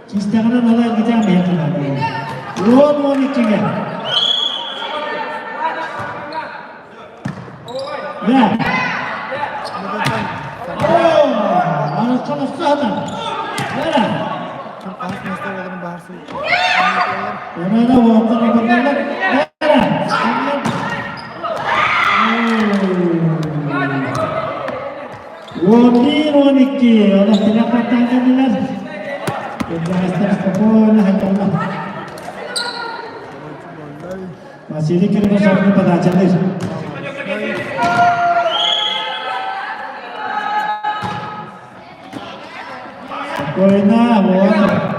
Чистэҕинэн ала илгитэн биһиэхэ 10-12-гэ. Да. 11-12 олох тилэх баттаан кэллилэр. Кырдьаҕастар спокойно сылдьаллар. Василий Киргизовны подачалыыр. Спокойно, вот.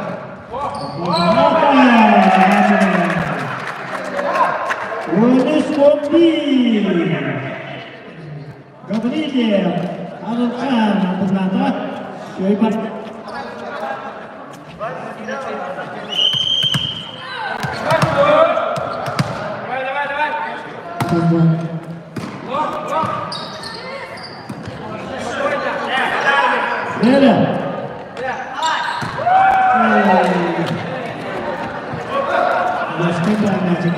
13-11. Гаврильев, Арылхан, Абылата, Шойбат. Давай, давай, давай. Леля. 12-13.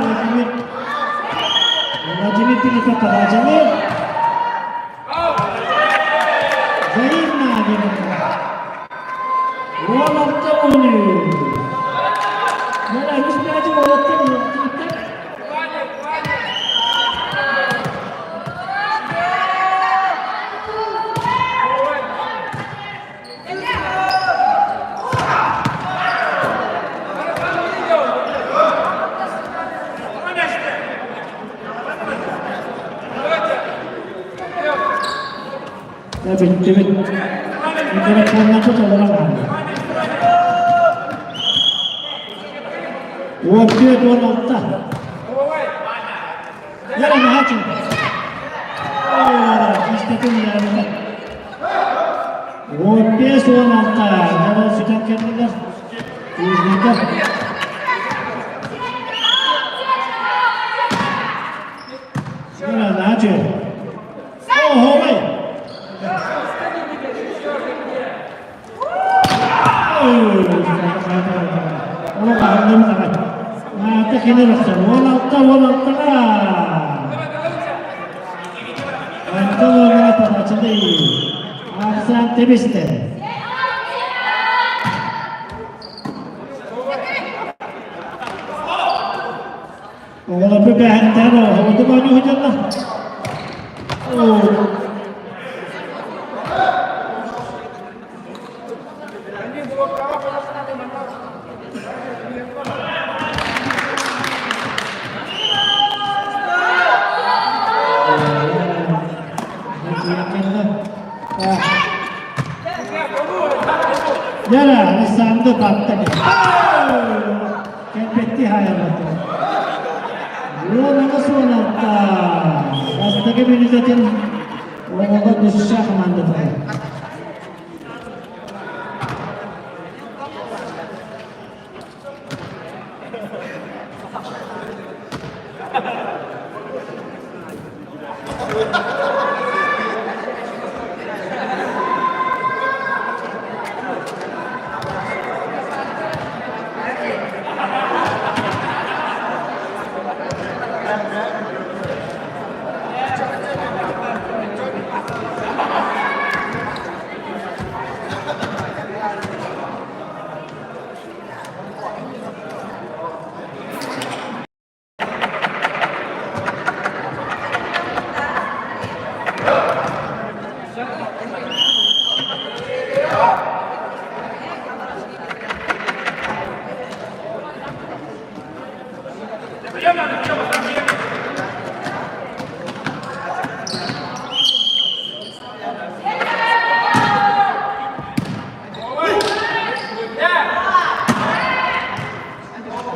15-12. Владимир Филиппов подачаны. Взаимно 16-13. Yana үс мээчик уолаттар Бүттүбүт. Телефоннарбыт олорон хаалла. 14-16. Яра наһаа Кистэтин яарына. 15-16. Яра сүтэн кэллилэр. Южников. Яра наһаа Оһоой! 16-16-ға! Антон Оҕоро подачаны Арсан тэбистэ. Оҕолорбут бээһэттээн оҕолордук оонньуу сылдьаллар. Яра, Александр баттан. Кэлбэтти хаайаллар. 18 16. Бастакы мүнүүтэтин оҕолор ДЮСШ хамаандата.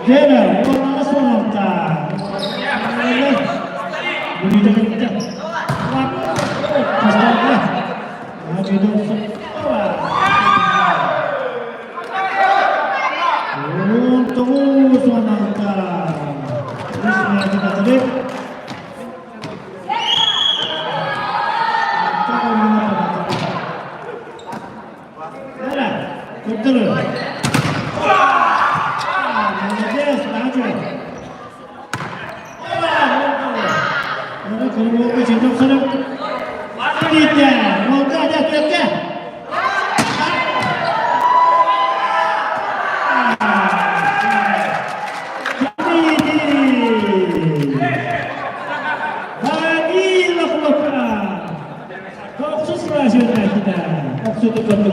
Дьэ, 18 16. 19 16. Үс мүнүүтэ батарык. Көрдөрөр. Молодец, Надя. 17 19.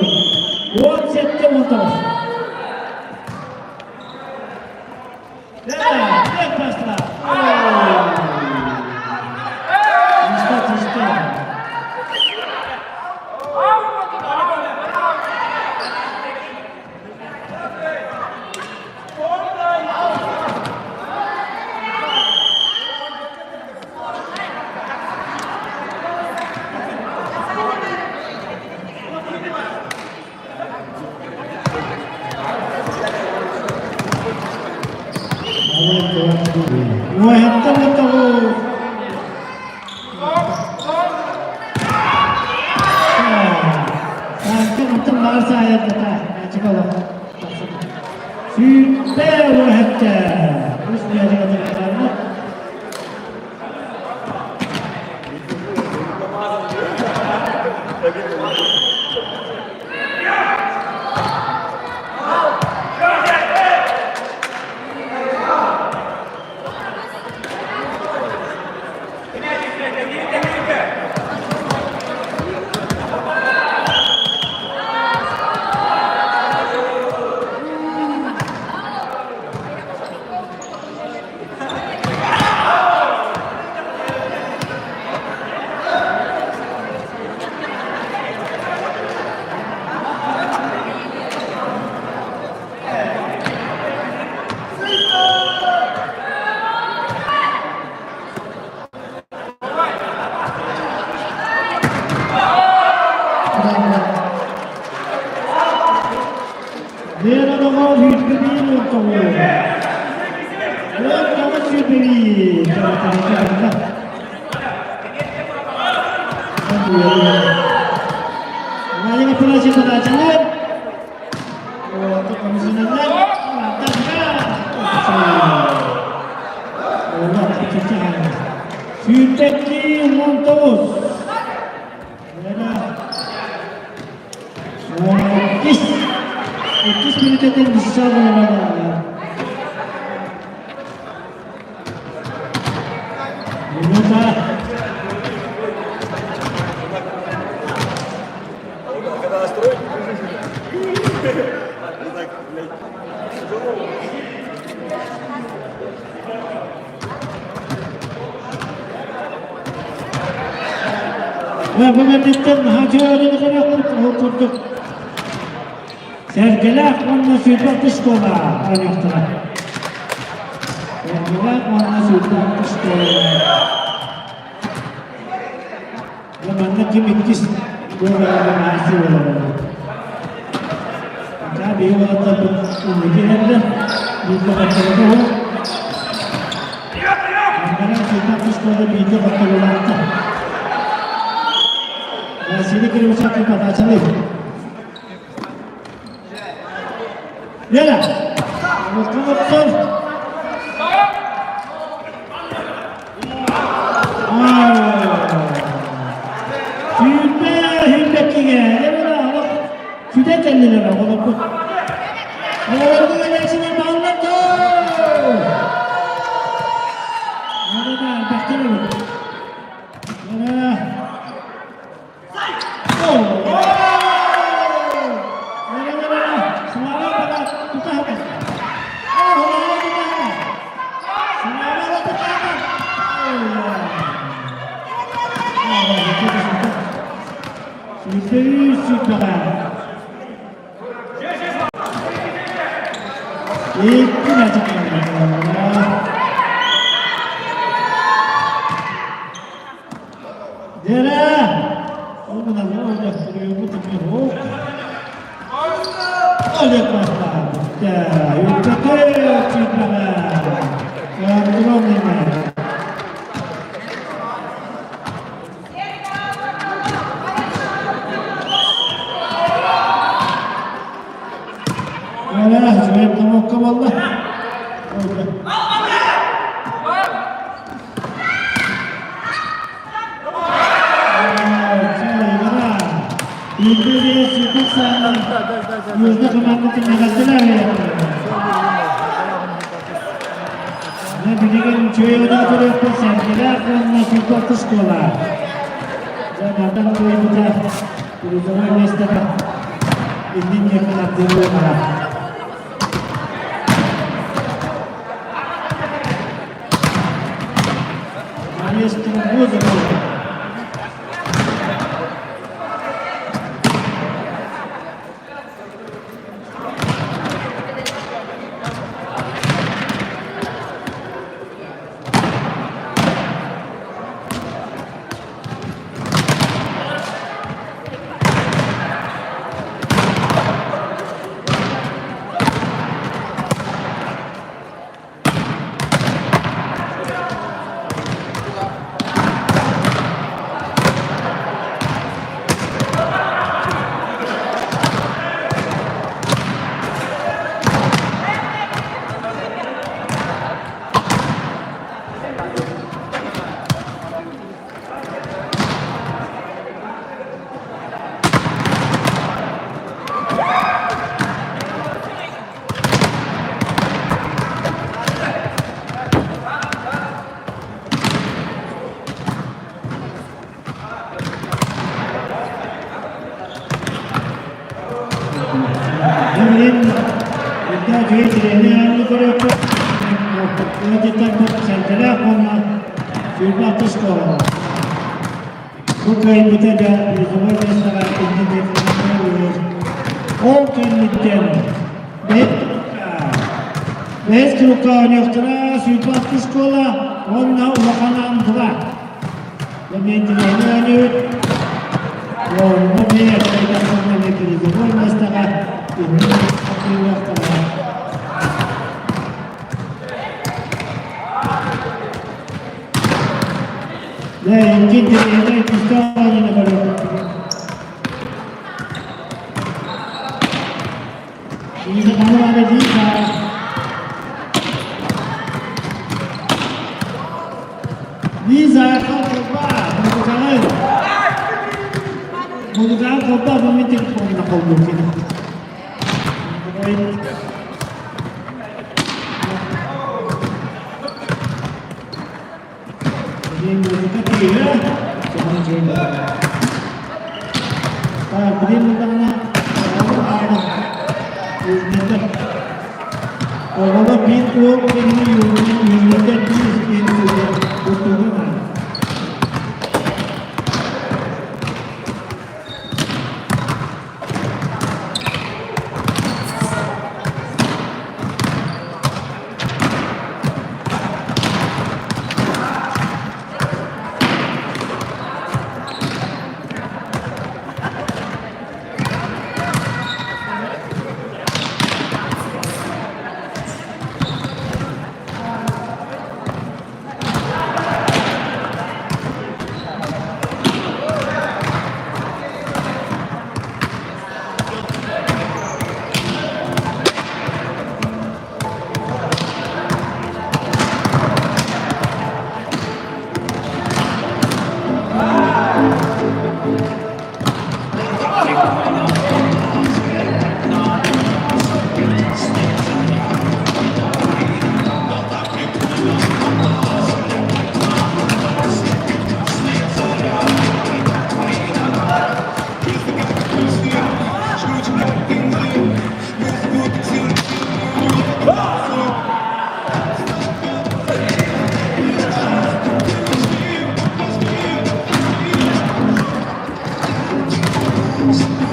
Да, пошла. Что, что? 17 19. 20 17. Үс мүнүүтэ. Лера доҕор 21 19. 19 21. 22 19. 2 мүнүүтэтин саҕаланар. Минута. Бүгүн курдук. Сэргэлээх уонна 26 школа оонньуохтара. Сэргэлээх уонна 26 школа. Манна ким иккис буолар буолар. Пока биһиги уолаттарбыт инники иһэллэр. Бииргэ хотторото Ангаран 26 школа бииргэ хотторуулаахтар. Василий Кривошапкин подачалый. Лера! Оттон Сүүрбэ сүүрбэккигэ сүтэ кэллилэр оҕолорбут. Оҕолорго кэлээччилэр бааллар дуо? Надо элбэхтэр эбит. Дьэрэ! Ол гынан Олег Билигин үчүгэй көрүөхпүт сэргэлээх уонна сүүрбэттис школа. Дьэ, мантан кыайбыта призовой миэстэҕэ иннин диэки хардыылыаҕа. Маэстро Бозова. Билигин үрдээх үчүгэй тирэни аанны көрүөххэ ыалдьыттарбыт сэргэлээх уонна 26 школа. Бу кыайбыта да призовой миэстэҕэ иннин диэки Ол кэнниттэн бэһис кругка оонньуохтара 26 школа уонна Улахан Андра. Интириэһинэй оонньуубут. Уонна эмиэ призовой миэстэҕэ иннин диэки Дьэ, икки интэриэһинэй күүстээх оонньууну көрүөхпүт. Лиза Павловна Лиза. Лиза холба, музыкаҕын. Музыкаҕын холба, бу мин телефонна холбууккун. Оҕолор биир уол киһини үүннэрдэ биир киһини тутууга На сетку!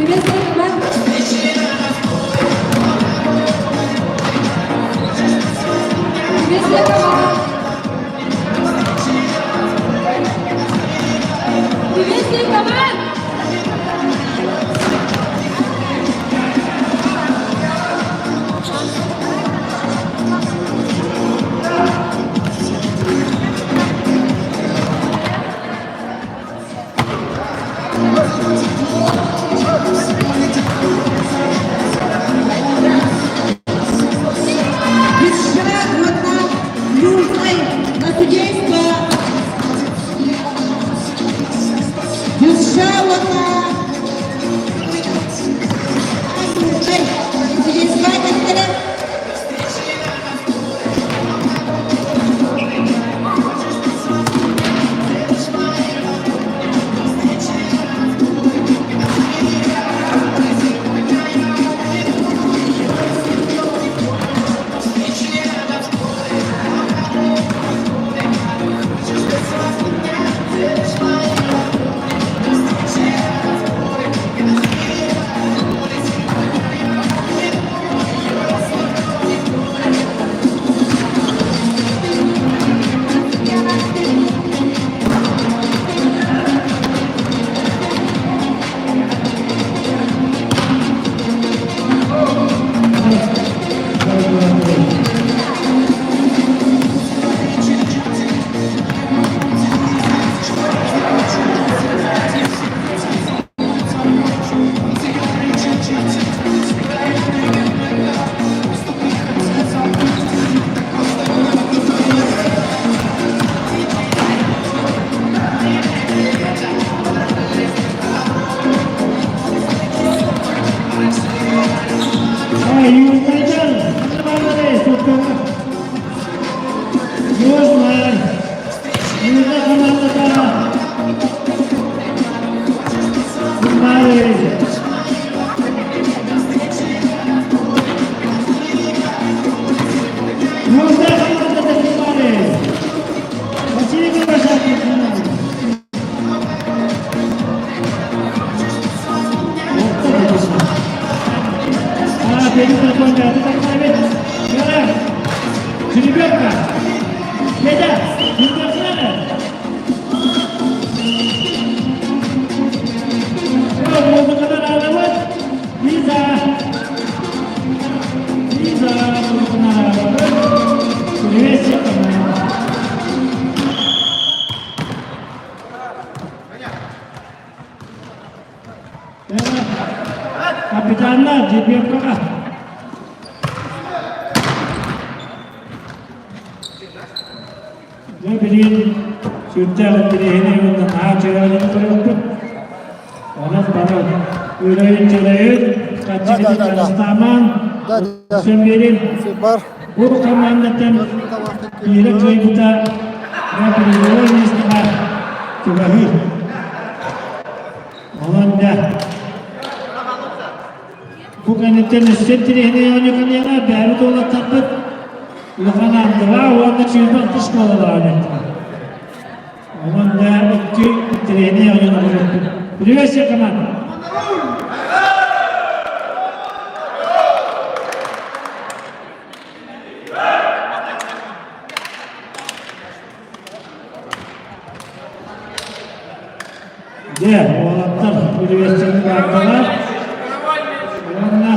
Приветствие команду! Приветствие команду! Приветствие команду! Приветствие команд! Ньурба хамаандата Сунтаар. Ньурба хамаандата Сунтаар. Василий Мирошников. Капитанна Дебевкаҕа Дьэ билигин сүрдээх интэриэһинэй уонна наһаа чөрөөнүн көрүөхпүт. Онон бары өрөйүн-чөрөйүн, хаччыгытын харыстаамаҥ, өссө биэрин. Бу командаттан биирэ кыайбыта призовой миэстэҕэ чугаһыыр. Онон да бу кэнниттэн өссө интэриэһинэй оонньуу кэлиэҕэ, бэйэбит уолаттарбыт Улахан Андыга уонна Чыырбахты школалара оонньоттулар. Онон да икки интэриэһинэй оонньууну көрүөхпүт. Приветствие команда! Дьэ, уолаттар приветствиены баардылар. Уонна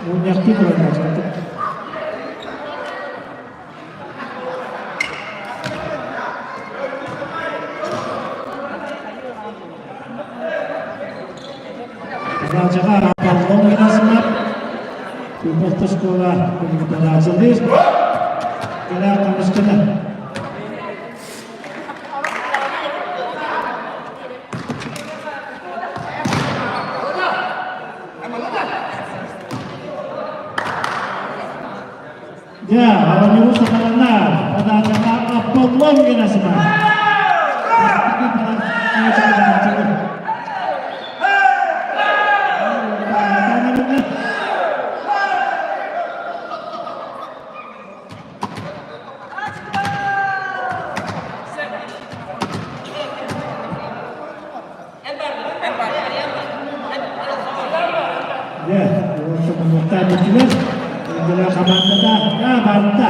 мунньахтыы тураллар. Задачаҕа Аполлон Герасимов, Кубок школа преподаватель, Гера Камышкина. Дьэ, оонньуу саҕаланна. Подачаҕа Аполлон Герасимов. Дьэ, уонна бүттүлэр. Өндөрө хамаандата барда.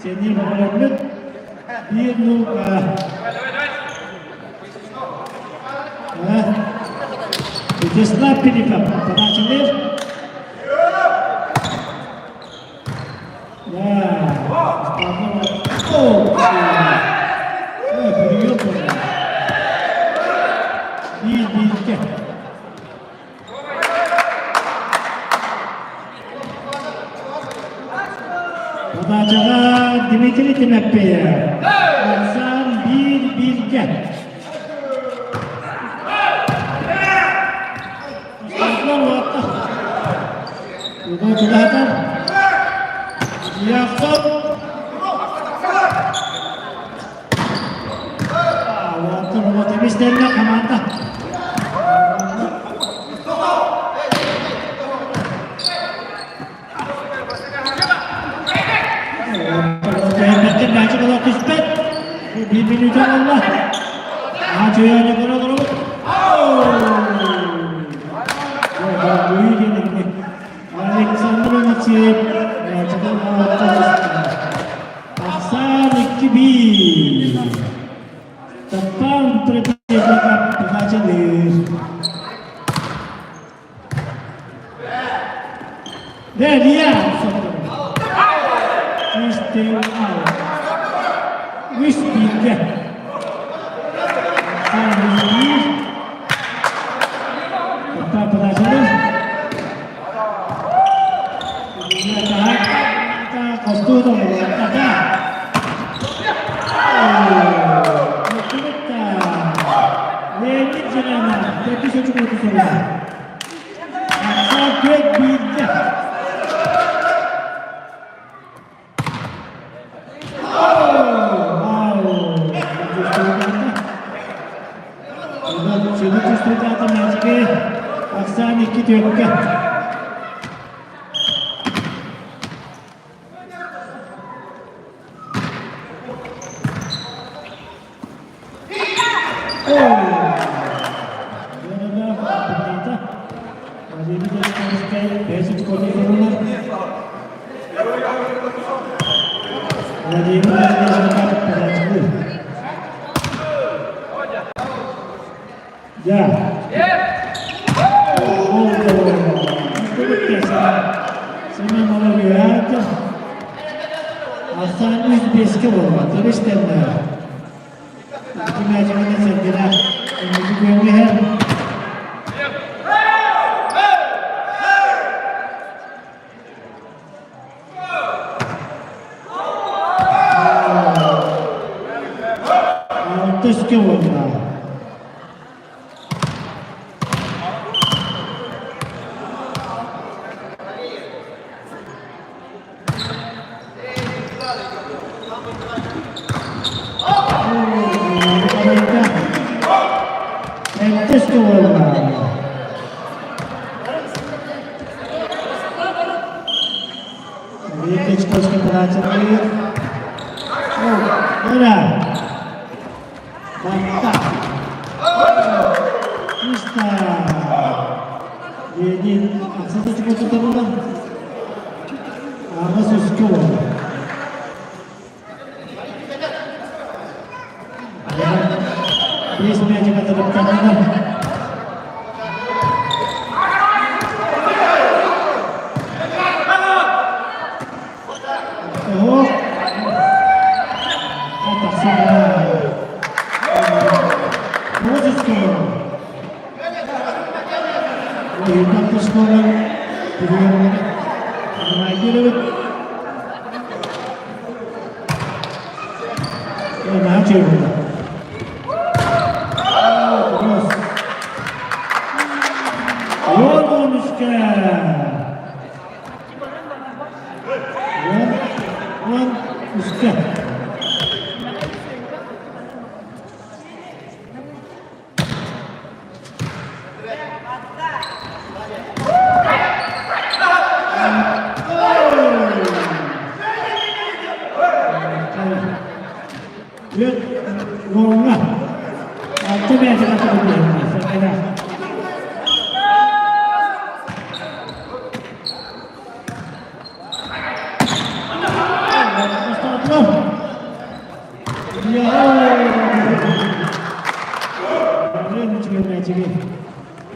Сени бөҕөлөммүт 1-0 Вячеслав Филиппов, подачалыыр. Биир-бииргэ. Подачаҕа Дмитрий Тимофеев. Оксан биир-бииргэ. Хамаанда. Түспэт. Биир мүнүүтэ буолла. Александр Алексеев Ахсаан 2-1. Таптаан трапезников подачалыыр. Илья Чистый аут. Үс бииргэ. Таптаан подачалыыр. Ахсаан икки түөккэ. Ахсаан үс биэскэ буолла, тырыс тэннэ. Икки мээчигинэн сэргэлээх инники күөҥҥэ иһэр. Алта үскэ буолла. Сэттис буолла. Викич подача. Ура! Батта. Киста. Диэдин ахсата чукотутабыла. Аҕыс үскэ буолла. Биэс мээчик атырыптанна. Оһох. Тахсан Тоҕус үскэ буолла. Ойуурдан тускуолар түһүлгэлэрэ Майгырыбыт. Наһаа үчүгэй буолла. 10 13-кэ. 10 13-кэ. Түөрт уоҥҥа алта мээчик атыллыһынна.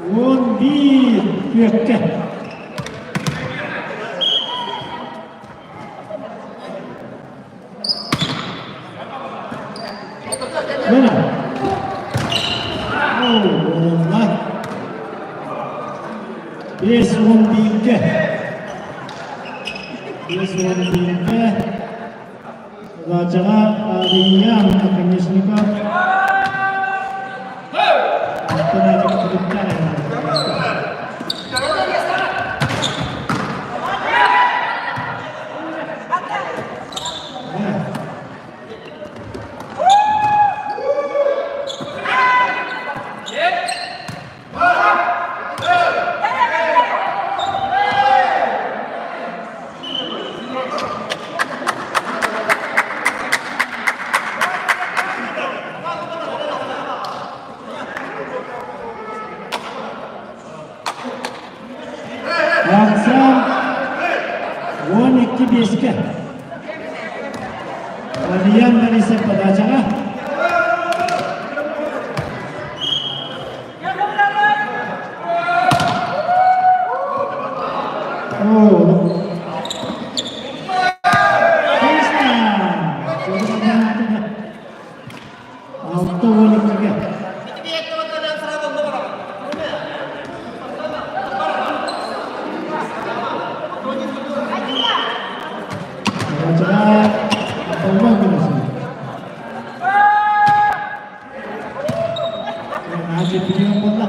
11 түөккэ. Мына. Ола. 5 11-ге. 5 11-ге. Раджаҕа Арыйаан Оконешников Ахсаан 12 биэскэ. Арыйаан Борисов подачаҕа. 6 12-ге. Подачаҕа Боллон Борисов. Наһаа прием буолла.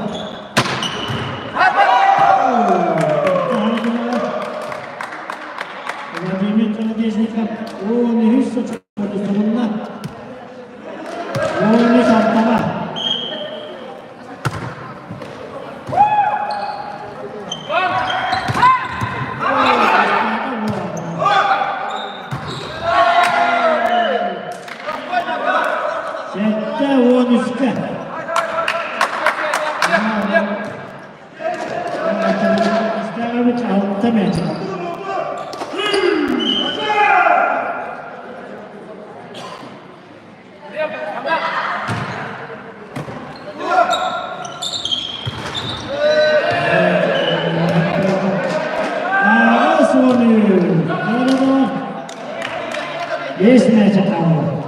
Алта мээчик. Аҕыс уону. Биэс мээчик хаалла.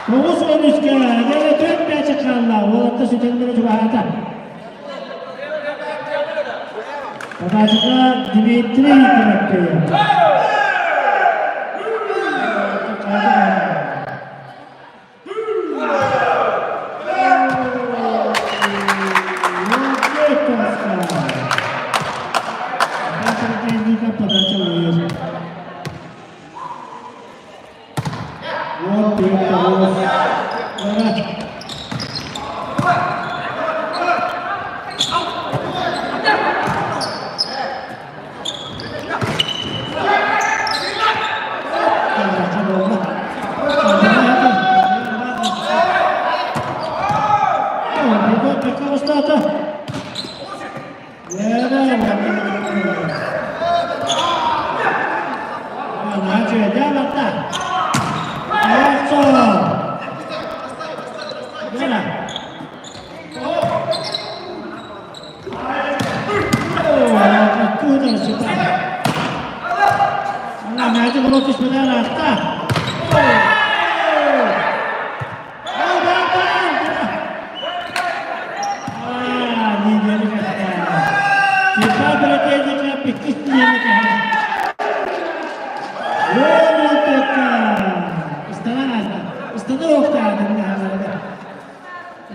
93-кэ дьэ төрт мээчик хаалла. Уолаттар сүтэллэрэ чугаһаата. Подачата Дмитрий Тимофеев.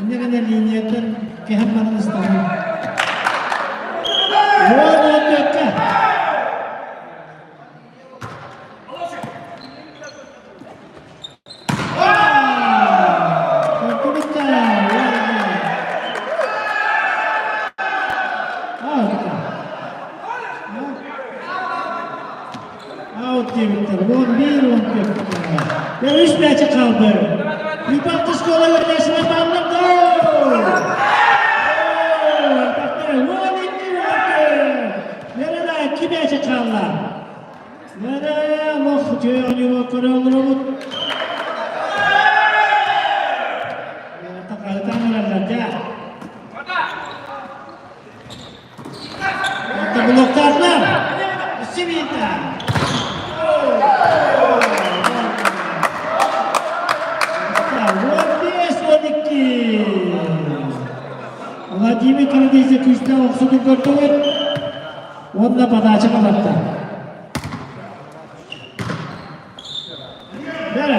Инньэ гына линияттан кэһэн баран ыстанан. 10 14-кэ. Аут диэбиттэр. 11 14. Дьэ, үс мээчик хаалды. Юпалты школа үөрэнээччилэр бааллар дуо? 12 14. Нэрэ икки мээчик хаалла. Нэрэ олох үчүгэй оонньууга көрө олоробут. Хаһытаан эрэллэр дьэ. Блоктаахтар! Сибита! 15 12. Владимир Карадейзе күүстээх охсуутун көрдүгүт. Уонна подача балатта. Бэрэ.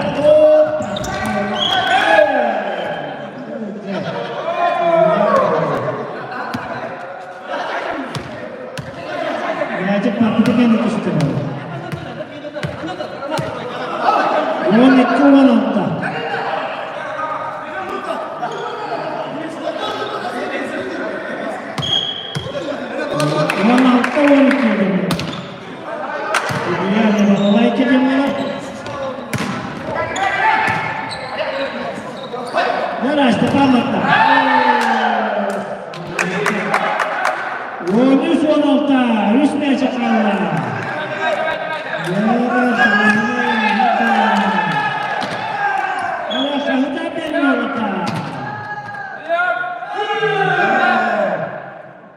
Мээчик барбыта кэннэ түстэ. 12 16. 16 12. 13 16 үс мээчик хаалла.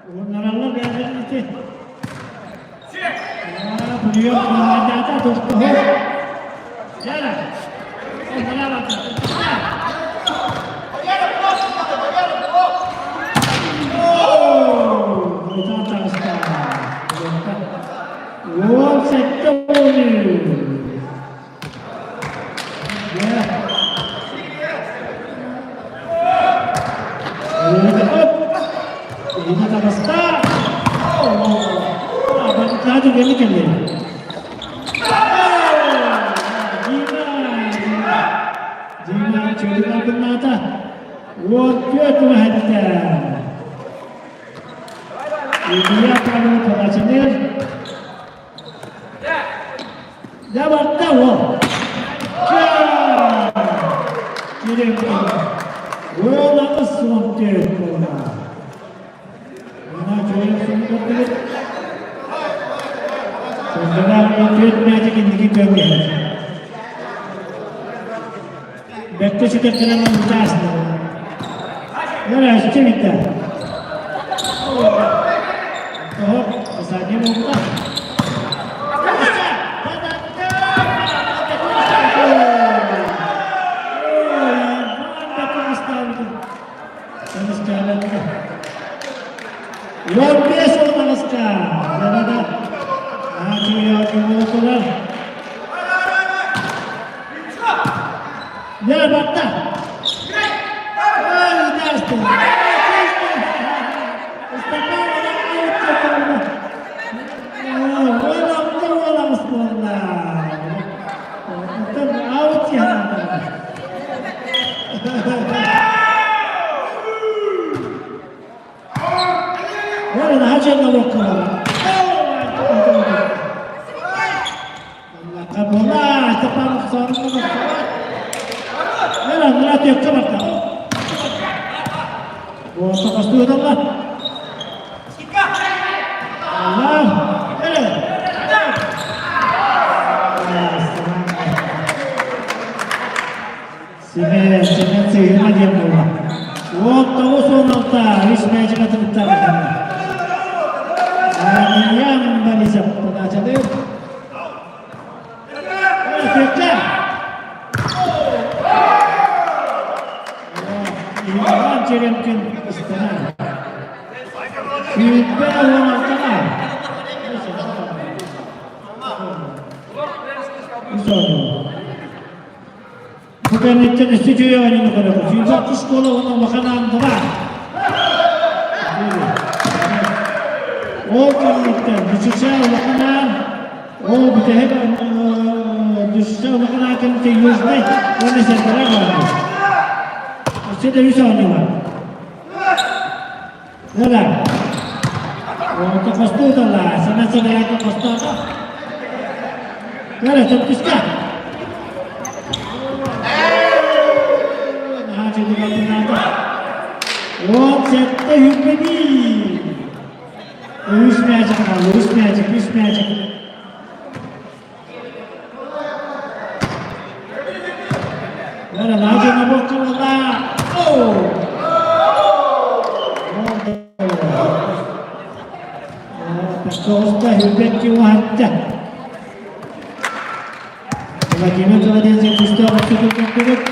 Уһуннараллар бэйэлэрин ити. 17 14 түмэһэттэ. Илья Павлович Палачинер. Дьэ барда уол. Киирэн Уол 84 буолла. Мына чуйан сундурдубут. Сылдьалаах түөрт мээчик инники көҥү. Бэркэ сүтэртэрэн ылбытаас. Нөрэ өстө бүттэ. Тоһо, задний буолбута. 15 олаҕыска. Да-да-да. Ачуйа, Дьэ, барда. Ой, ытаастын. Ыстапаан Уол алта уол аҕыс буолла. Оттон аут сиһанаатаҕа. Уол наһаа дьонно буолла. Буола, Степан Ера, мына төккө барда. Буота костууталла. Allah. Ere. Симе, симе сыйыма диэн буолла. 19-16, үс мээчик атырыттар. Аминьян Борисов подачады. Төккө. Иван Черемкин ыстана. Сүүрбэ 16-га. Бу кэнниттэн өссө үчүгэй оонньууну көрөбүт. 160 школа уонна улахан Аандыла. Ол кэнниттэн Дүчүчэ улахан аан, ол бүтэһик Дүчүчэ улахан аан кэнниттэн Южный уонна Сэргэлээх оонньуу. Өссө да үс оонньуу бар. Да-да. Онто хостууталла, сана сабайака хостоото. Кара, сөптүскэ. Наһаа чудугатынаата. 17 101. Үс мээчик хаалла, үс мээчик, үс мээчик. Бара Надя Набокова. Оу! Соҕуста хүрбэччи уһатта. Владимир Владимирович күүстээх охсуутун көрдүбүт.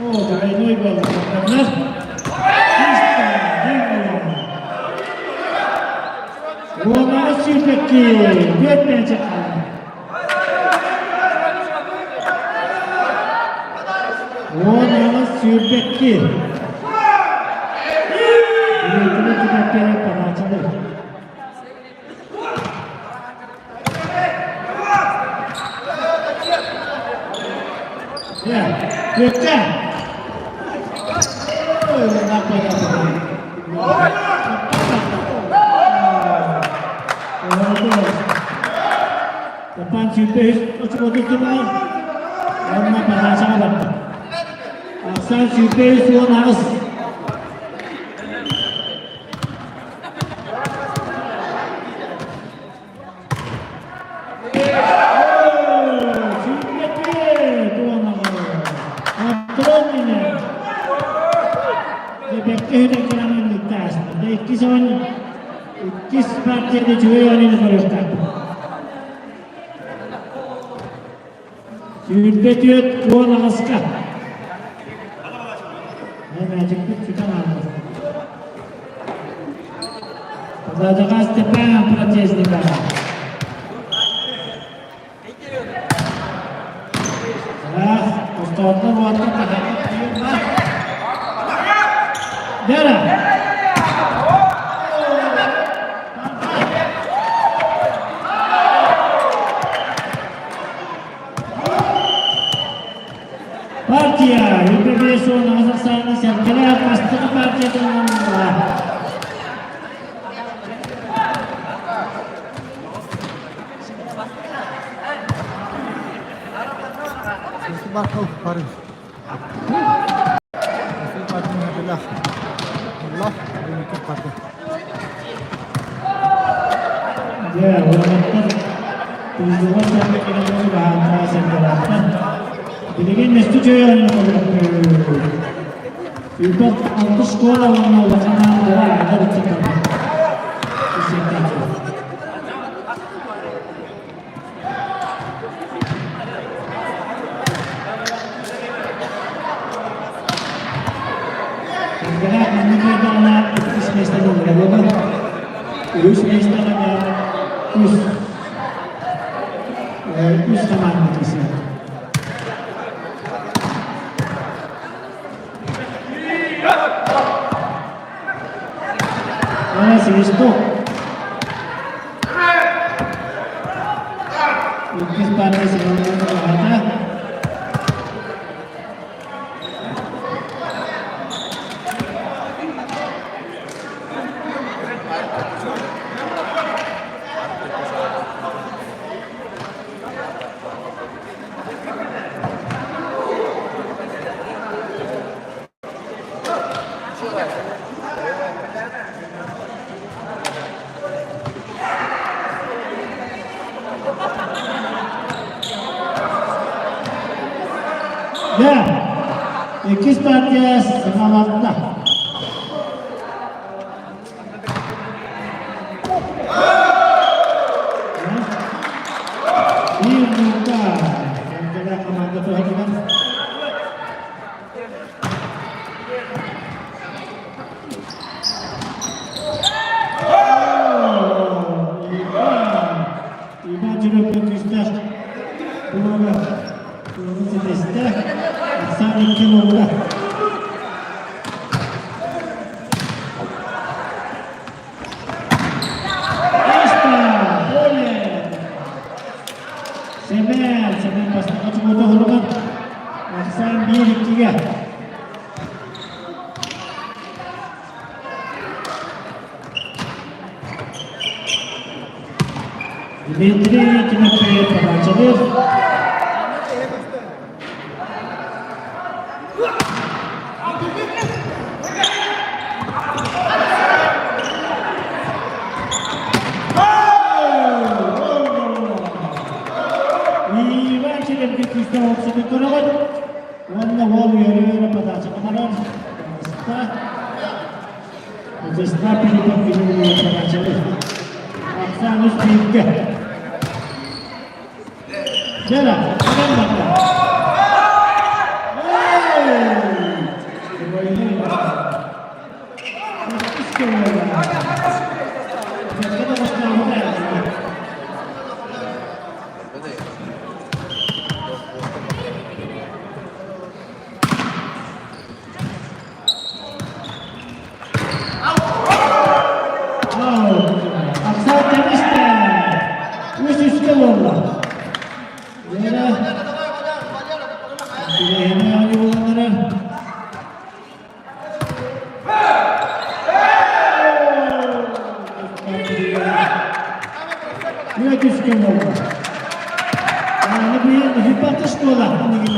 О, двойной буолла. Уонаҕа сүүрбэкки, түөрт мээчик хаалла. 18 22. Үөрэтини түмэккэ подачалар. Түөккэ! Степан 103 очкотун түмэр. Уонна подачаҕа барда. Ахсаан 103 18. Иккис партияда үчүгэй оонньууну көрүөхтээхпит. 24 18-ка. Мээчикпит сүтэн хаалла. Подачаҕа Степан Протезников. Ах, остоотно уонна Вера! Партия ЮПБСО Казахстана Сэргэлээх бастакы партиятын ылла. Барков парень. Дьэ, уолаттар тыыллыбат сэргэ кэлэн баһаантара сэргэлээхтэр. Билигин мөстү чөйөн Үпэт алтыс школа уонна улахан аан аата ыччаттарбыт. Сэргэлээх маннык кыайдаҕына иккис миэстэни ылара Үһүс миэстэҕэ үс үс хамаанда киирсэр. Ана свисток. Иккис партия сыһыаннаһата. Дьэ, иккис партия саҕаланна. Биир нуукка Эргэлээх хамаанда туһатыгар Иван Черепин күүстээх блога блогун ситистэ. Оксана Кимовна. Аста! Поле! Семен! Семен бастакы чугута хоругар. Ахсаан биир иккигэ. Дмитрий Тимофеев подачалыыр. Иван Черепкин күүстээх уопсатын көрөҕүт уонна уол үөрэ-үөрэ подача оҥорор. Вячеслав Филиппов кини подачалыыр. Ахсаан үс бииргэ. Дьэ, кэлэн барда. Ахсаан тэбистэ. Үс үскэ буолла. Вера Билэһини оонньуу буолан эрэр. Үө түскэ буолла. Аны быйыл хиппаты школа инники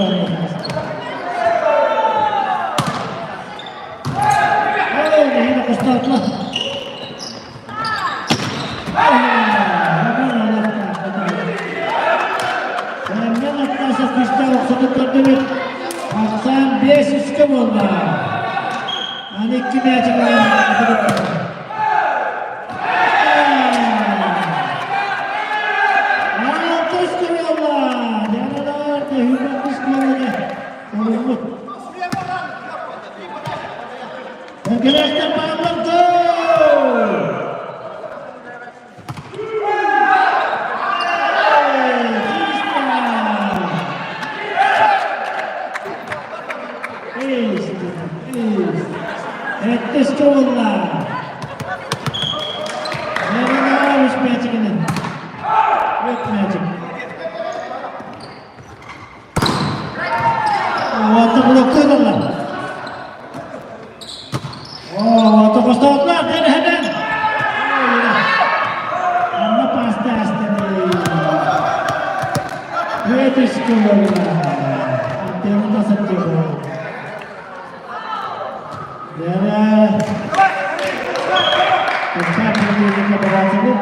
Ахсаан 5 үскэ буолла. Аны икки мээчик Алты үскэ буолла. Дьаналар төһүүбэт школаны олорбут. Эргэлээхтэр бааллар гол! Сэттис буолла. Үс мээчигинэн. Үт мээчик. Уота блоктуйдаллар. Уота хостоотулар тэрэһэнэн. Анна паста астаны. Үөтүс кылылла. Николаевич.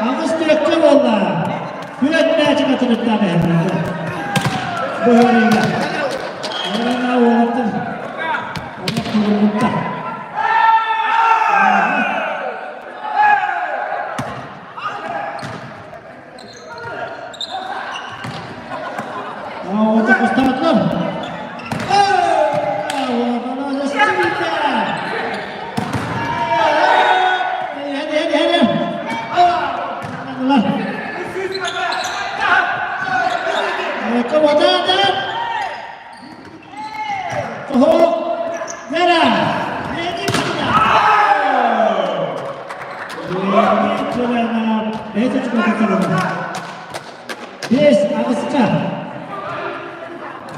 Аҕыс буолла. Күрэт мээчик атырыттаах эһэбит. Быһаарыыга. Уонна уолаттар олох туруммуттар. Оҕото кустаатылар. Бес аҕыска.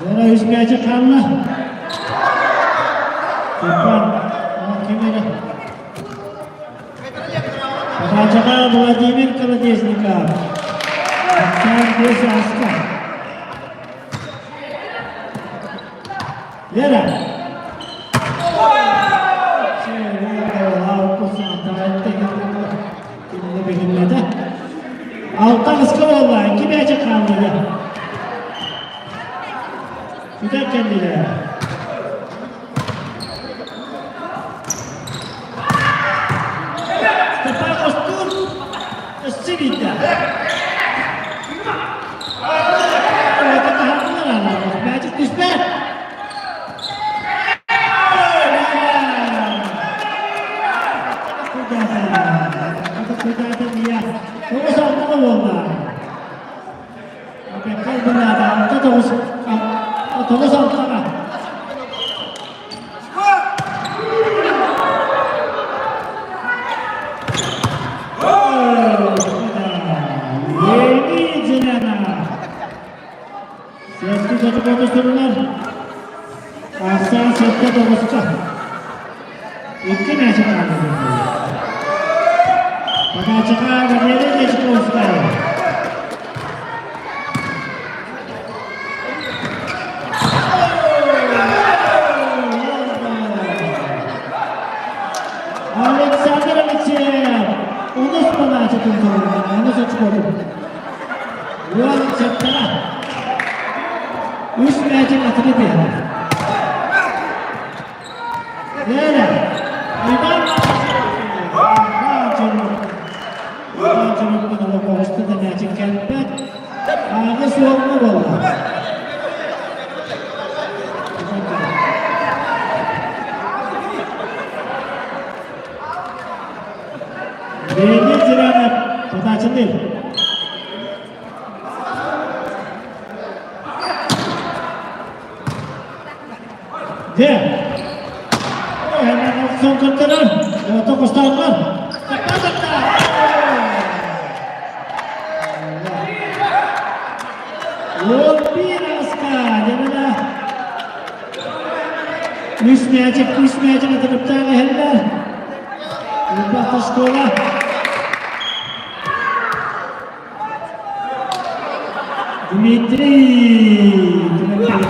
Бора үс мээчик хаалла. Степан, ким эрэ? Подачаҕа Владимир Колодезников. Бастаан бес аҕыска. Лера. Алта аҕыска буолла, икки мээчик хаалла. Сүтэр кэллилэр. Степан Костур өссө биирдэ. Мээчик түспэт. Тоҕус алтаҕа буолла. Алта тоҕус тоҕус алтаҕа. Леонид Зелена. Сиэски сотукото сурунар. Ахсаан сэттэ тоҕуска. Икки мээчик хаалла. Подачаҕа Валерий Дьячковскай. Александр Алексеев онус подачатын толордо, онус очкотун. Уон сэттэ. Үс мээчик атыны түһэр. Лера, Иван Иван Чорокпун олох оҕуста да мээчик кэлбэт. Ааҕыс уоҥҥа буолла. Леонид Зырянов, подачаны. Дьэ, сон көрдөрөр, тоқустаатылар. 11 аска, дьэ Үс мээчик, үс мээчик атырыптаах иһэллэр. Урбат оскуола. Дмитрий Дмитрий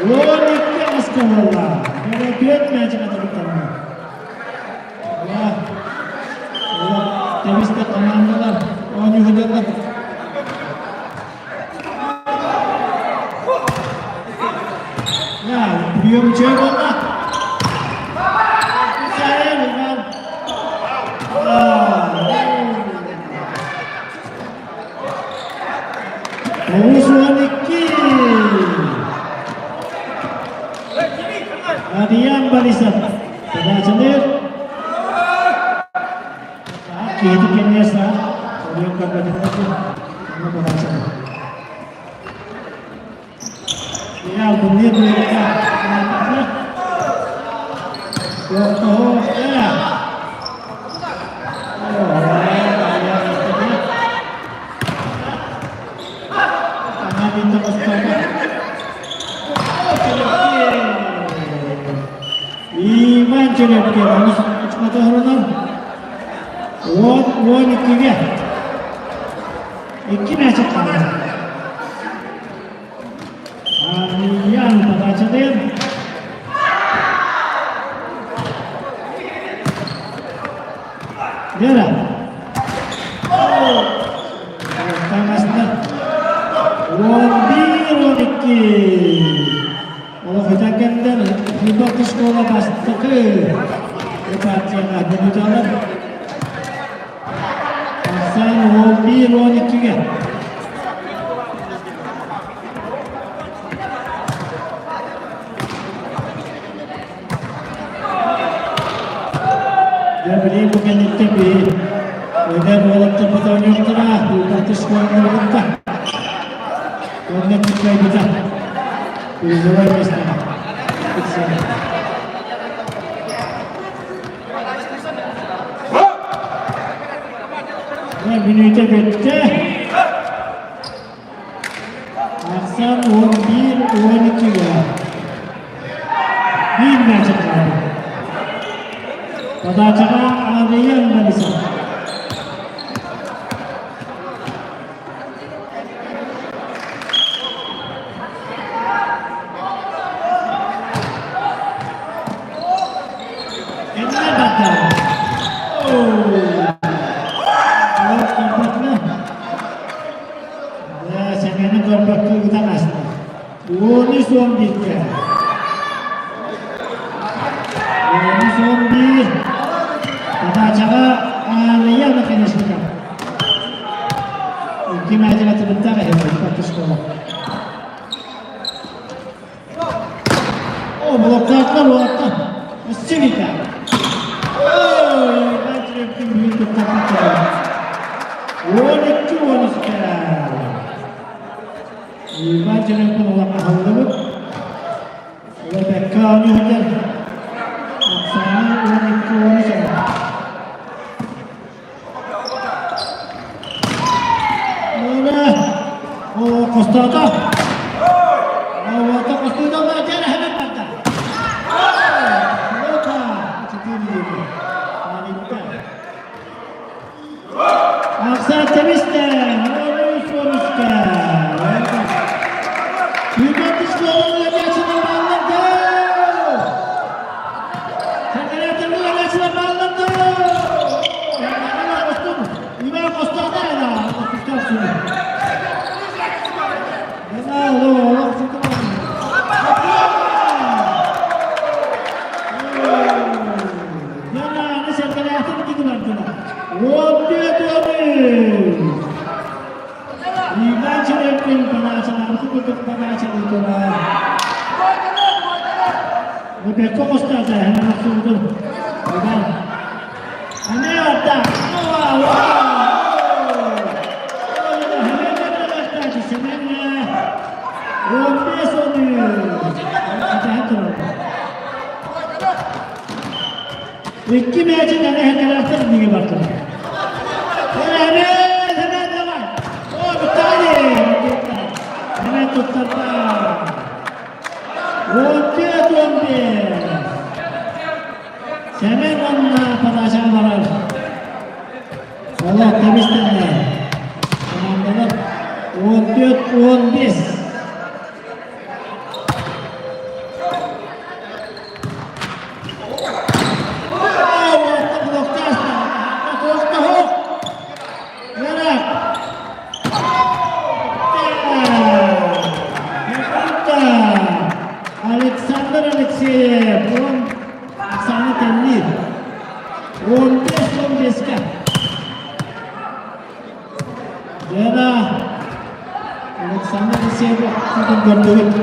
12 аска буолла. Түөрт мээчик атырыптанна. Тэбистэ командалар оонньууһуналлар. Прием үчүгэй буолла. Иван. 92. Адиян Борисов. Подачалыр. Киһити кэннигэр саа. Прием көрбөтүн. Подачалыр. Албынныыр буолуохха Иван Черепкин онус очкота оһоронор. 10-12-ге. Икки мээчик хаалла. Арыйан подачалыыр. Вера. Таҥаста. 11-12. Олох ытан кэллэр Футбол школа бастакы партияҕа дебюталар. Ахсаан 11-12-ге. Дьэ, билигин бу кэнниттэн биһи эдэр уолаттарбыт оонньуохтара, Футбол школалары кытта. Уонна кыайбыта. Призовой место. Мүнүүтэ бүттэ. Ахсан 11-12-ге. Биир мээчик хаалла. Подачаҕа Арыйан Борисов. Эмне барда? Көрбөтүнэ. Сэмэни көрбөккө ыытан аста. 13-11-ге. 13-11. Подачаҕа Арыйа Наконечников. Икки мээчик атыбыттаах эһэ школа. О, блоктаахтар уолаттар. Өссө биитэ. Ой, Иван бүгүн туттарбыт 12-13 Иван Черепкин улахан аһыллыбыт. Ола бэккэ оонньуу сылдьар. Оксана 12-13 О, хостоото. Оҕото хостуута дьэ эһэбит барда. Опа! Ахсаат тэбистэ! 13-13-кэ. Юбет школаны ыалдьааччылар бааллар доо! Сэргэлээтэҥҥэ ыалдьааччылар бааллар доо! Иван хостоото эра, хостоох сүрү. Олох Яна сэргэлээхтик итини бардылар. 14 13. Иван Черепкин подачалаабыты курдук подачалыы турар. Бэккэ хостаата, һэн охсубутун. Иван. Ане атта. 15 13. Икки мээчик аны хэкэлээхтэр иннигэ бардылар. Hemen, hemen давай. О, Виталий! Hemen туттарда. 14 15. Сэмэн уонна подачаҕа барар. Олох тэбистэннэ. Командалар 14 15. Александр Алексеев, он Оксана Теннир. 15-15-ке. Лена Александр Алексеев көрдүгүт.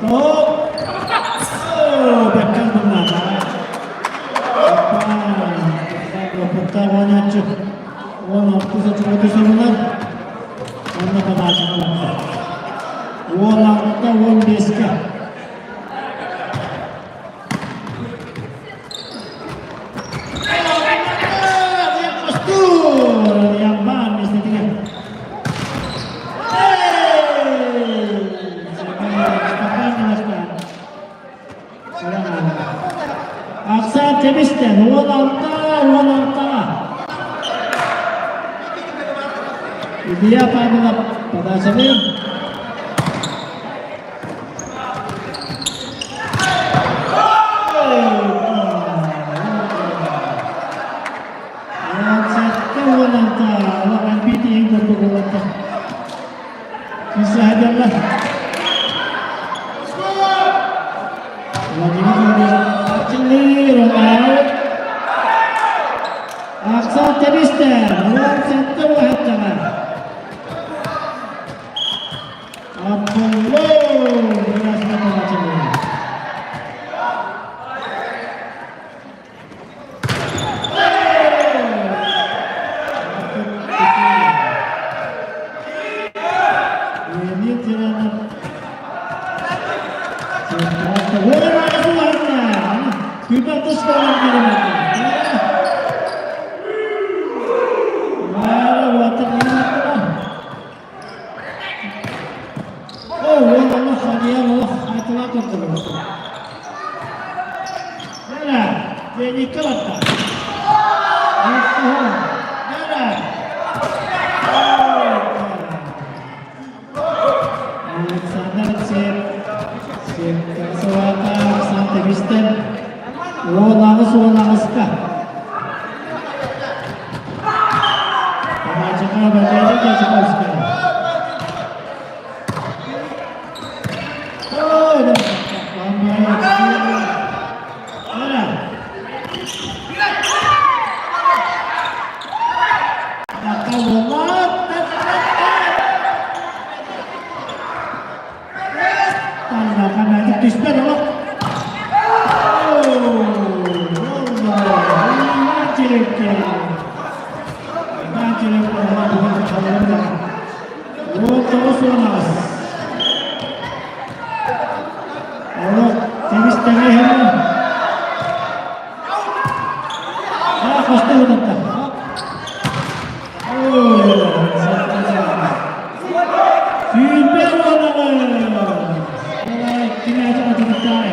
Топ! Бэккэн булнаата. Опыттаах оонньооччу 16 очкота сорунар. Онно подачаҕа барда. 16 15-ке. Ямбан миэстэтигэр. Ахсаан тэбистэн 16 16-ҕа. Илья Павлов подачалыыр. 17 16 улахан биитиһин курдук улатта. Кисэһэдэллэр. Владимир Владимирович Романов Ахсан тэбистэ, 17 уһаттаҕа. Аполлон Герасимов Леонид Зеленов Александр Алексеев сылаата Санкт-Петербургтан 18 18-ка. Табаачыка Валерий Дьячковская. Түспэт олох. 19 18. Олох тэбис-тэҥэ иһэн. Аа, хосто утатта. Сүүрбэ уонаҕы! Кинээчэ атытыктаай.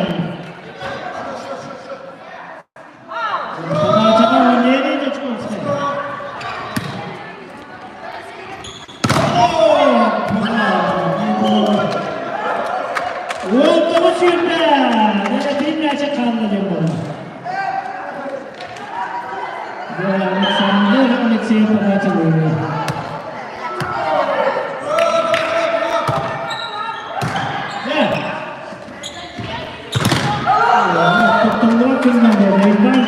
Подачаға Валерий Дячковский. 19 сүүрбэ! Биир мээчик хаалла диэн буолла. Александр Алексеев подачалыыр. Туттуллубат күннэр буолла. Иван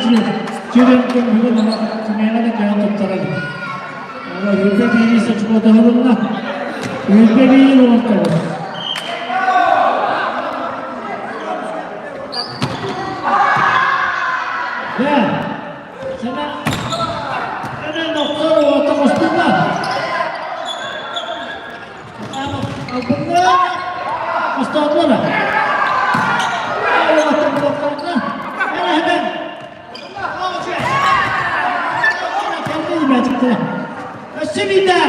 Чиренкин бүгүн кимиэхэ да кыайан туттарар. Үрбэ биири сочкотоһулунна. Үрбэ биир 19. Дьэ, сана Ана нохтор уота хостуна. Албынна Хостоотулар. Өссө биирдэ!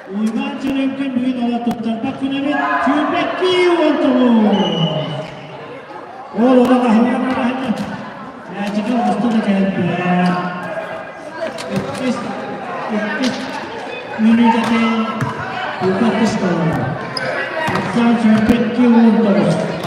Уйбаан Черемкин бүгүн ола туттарбат күн эбит. Сүүрбэккии 19. Ол ола хаһыйан араһына. Мээчигэ оҕустан да кэлбэт. Иккис, иккис мүнүүтэтин Укаттыс буолла. Ахсаан 22 19.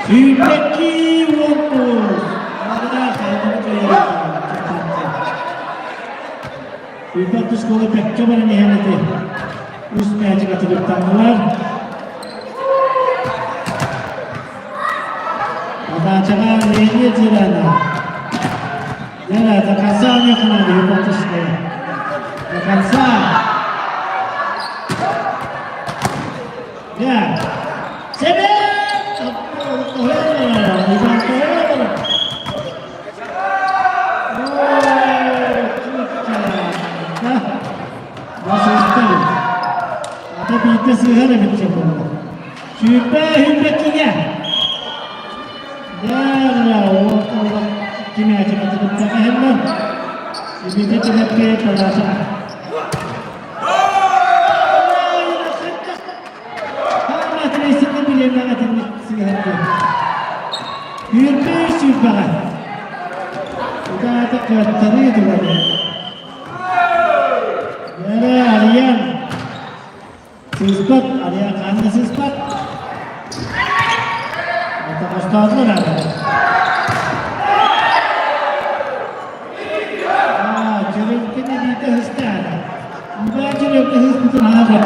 22 19. Уйбат школа бэккэ баран иһэн ити үс мээчик атыгыттаннылар. Подачаҕа Леонид Зеленов. Лена, до конца у них надо, Уйбат школа. До конца. Да. Семен! Ата биирдэ сыыһар эбит буолла. Сүүрбэ сүүрбэккигэ. Дара кимээчи кытта иһэллэр. Ибите түгэппе талаача. Сүүрбэ сүүрбэҕэ. Удаата кыаттарыы тугары. Бэрэ Арыйан. Сыыспат, Арыйан ханна сыыспат. Отоҕостоотулар аата. Чөрөҥкөн илиитэ ыста аата. Убаа чөрөҥкө ыспытын аҕа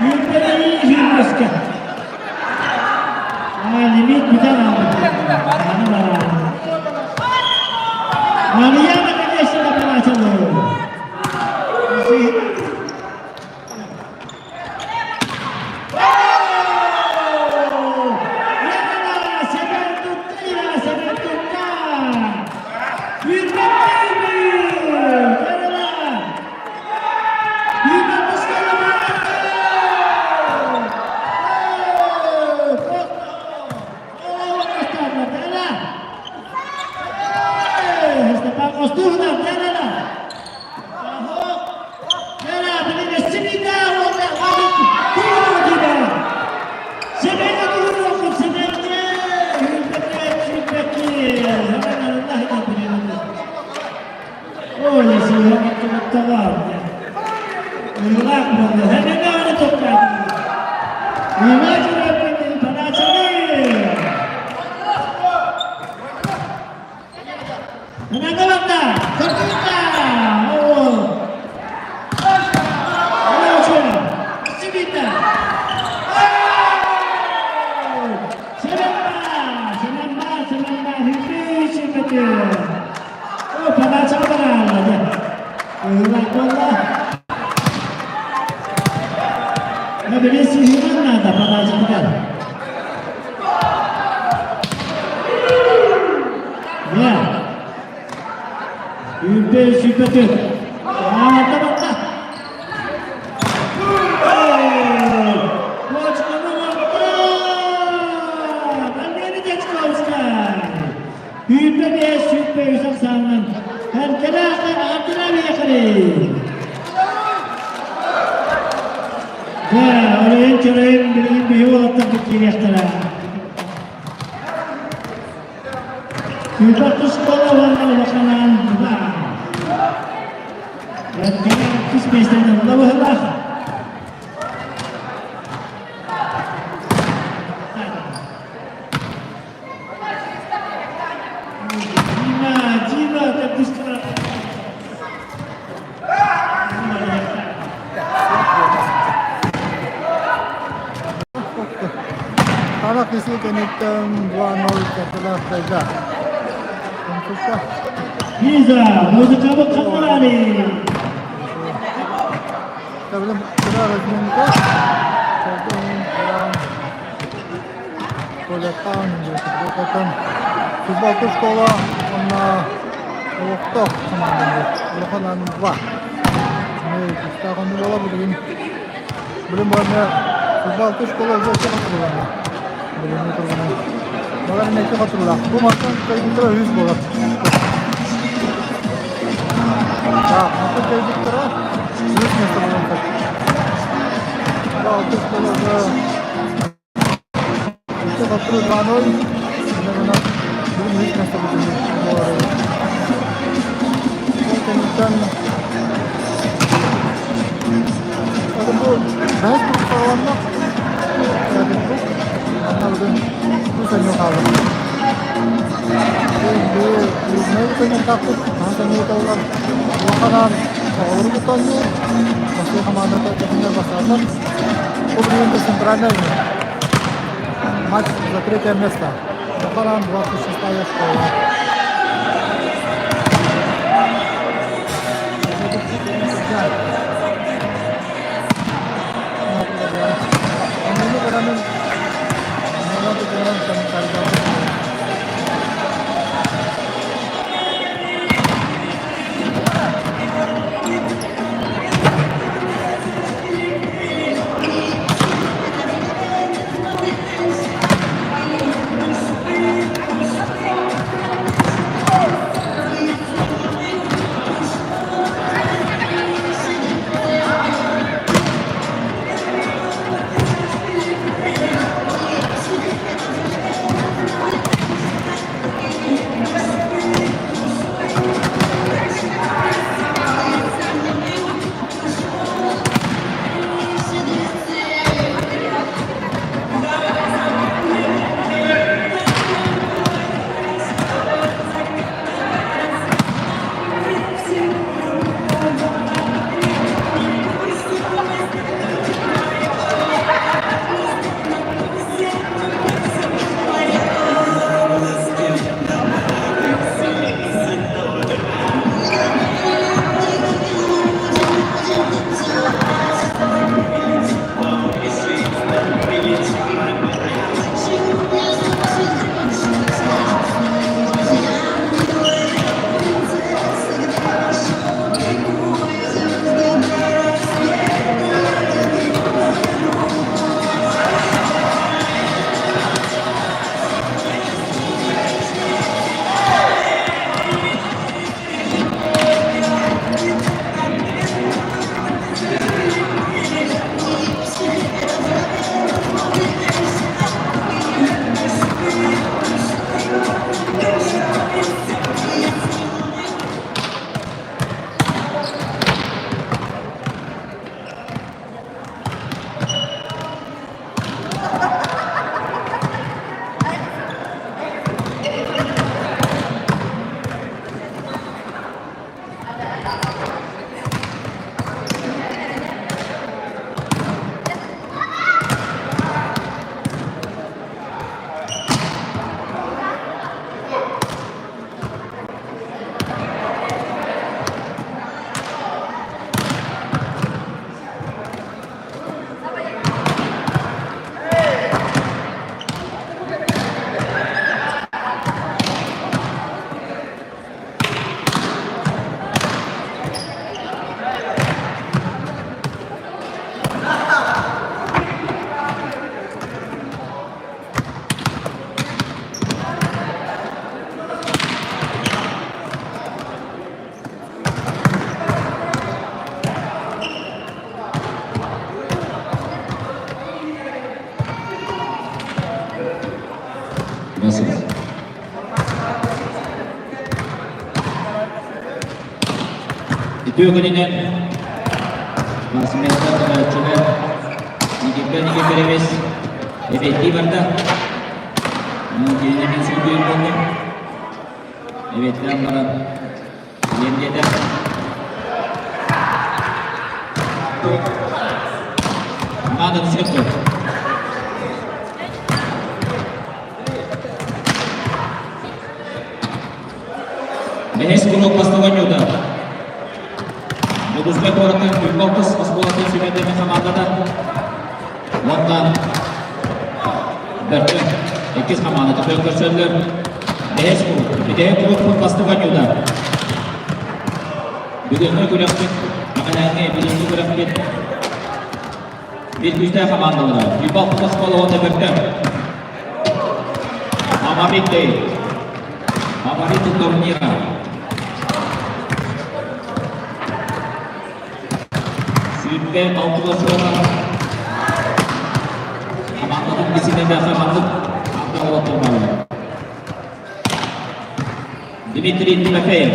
Үүрбэни сүүрбэскэ. Лимит бүтэн аалбыт. Арыйан наконец-то начали. Харах isi кэнниттэн 2-0 кэрдилээх кыайда. Онтукка Лиза, музыкабы хатылаары. Тэбилим кыра разминка. Туалеттаан, футболка школа уонна олохтоох хамаанданы улахан 2. Күүстээх оннук буола билигин билим уонна футболка школа уже өссө хотурууланна. Билиҥҥи туругунан. Балар эмиэ икки хотуруулаах. Бу мантан кыайбыттара үһүс буолар. Так, мантан кыайбыттара үһүс миэстэ буолан Алтыс школа уже Икки хотуру 2-0. Инньэ бүгүн үһүс миэстэбитин буолар. Ол кэнниттэн бу бэһис курус саҕаланна. Курс. Манна бүгүн үс өнньү хаалла. Биир көнньүктаахпыт, хаһан саныыталлар. Улаханаан оҕолору кытта оонньуур. Бастакы хамаандата кэтиннэр бастаатар. Бу билигин центральная Матч за третье место. Бахаран 26-я школа. Үтүө күнүнэн спортсменнар, көрөөччүлэр, Никита Никифорович эбиэттии барда. Кинини мин сүүрдүөн буоллум. Эбиэттээн баран диэн диэтэ. Надо все Бэһис куруук бастыҥ оонньуута. Дьокуускай куораттан Күлбалтыс оскуолатын сүүмэрдэммит хамаандата уонна Бөртө иккис хамаандата күөн көрсөллөр. Бэһис куруук, бүтэһик куруук бастыҥ оонньуута. Бүгүҥҥү күрэхпит, аҕалааҥҥы билиҥҥи күрэхпит биир күүстээх хамаандалара Күлбалтыс оскуола уонна Бөртө. Фавориты. Фавориты турнира. Сүүрбэ алтыга суола хамаандатын бисинэбэхэ маннык анда олотулмалы. Дмитрий Тимофеев.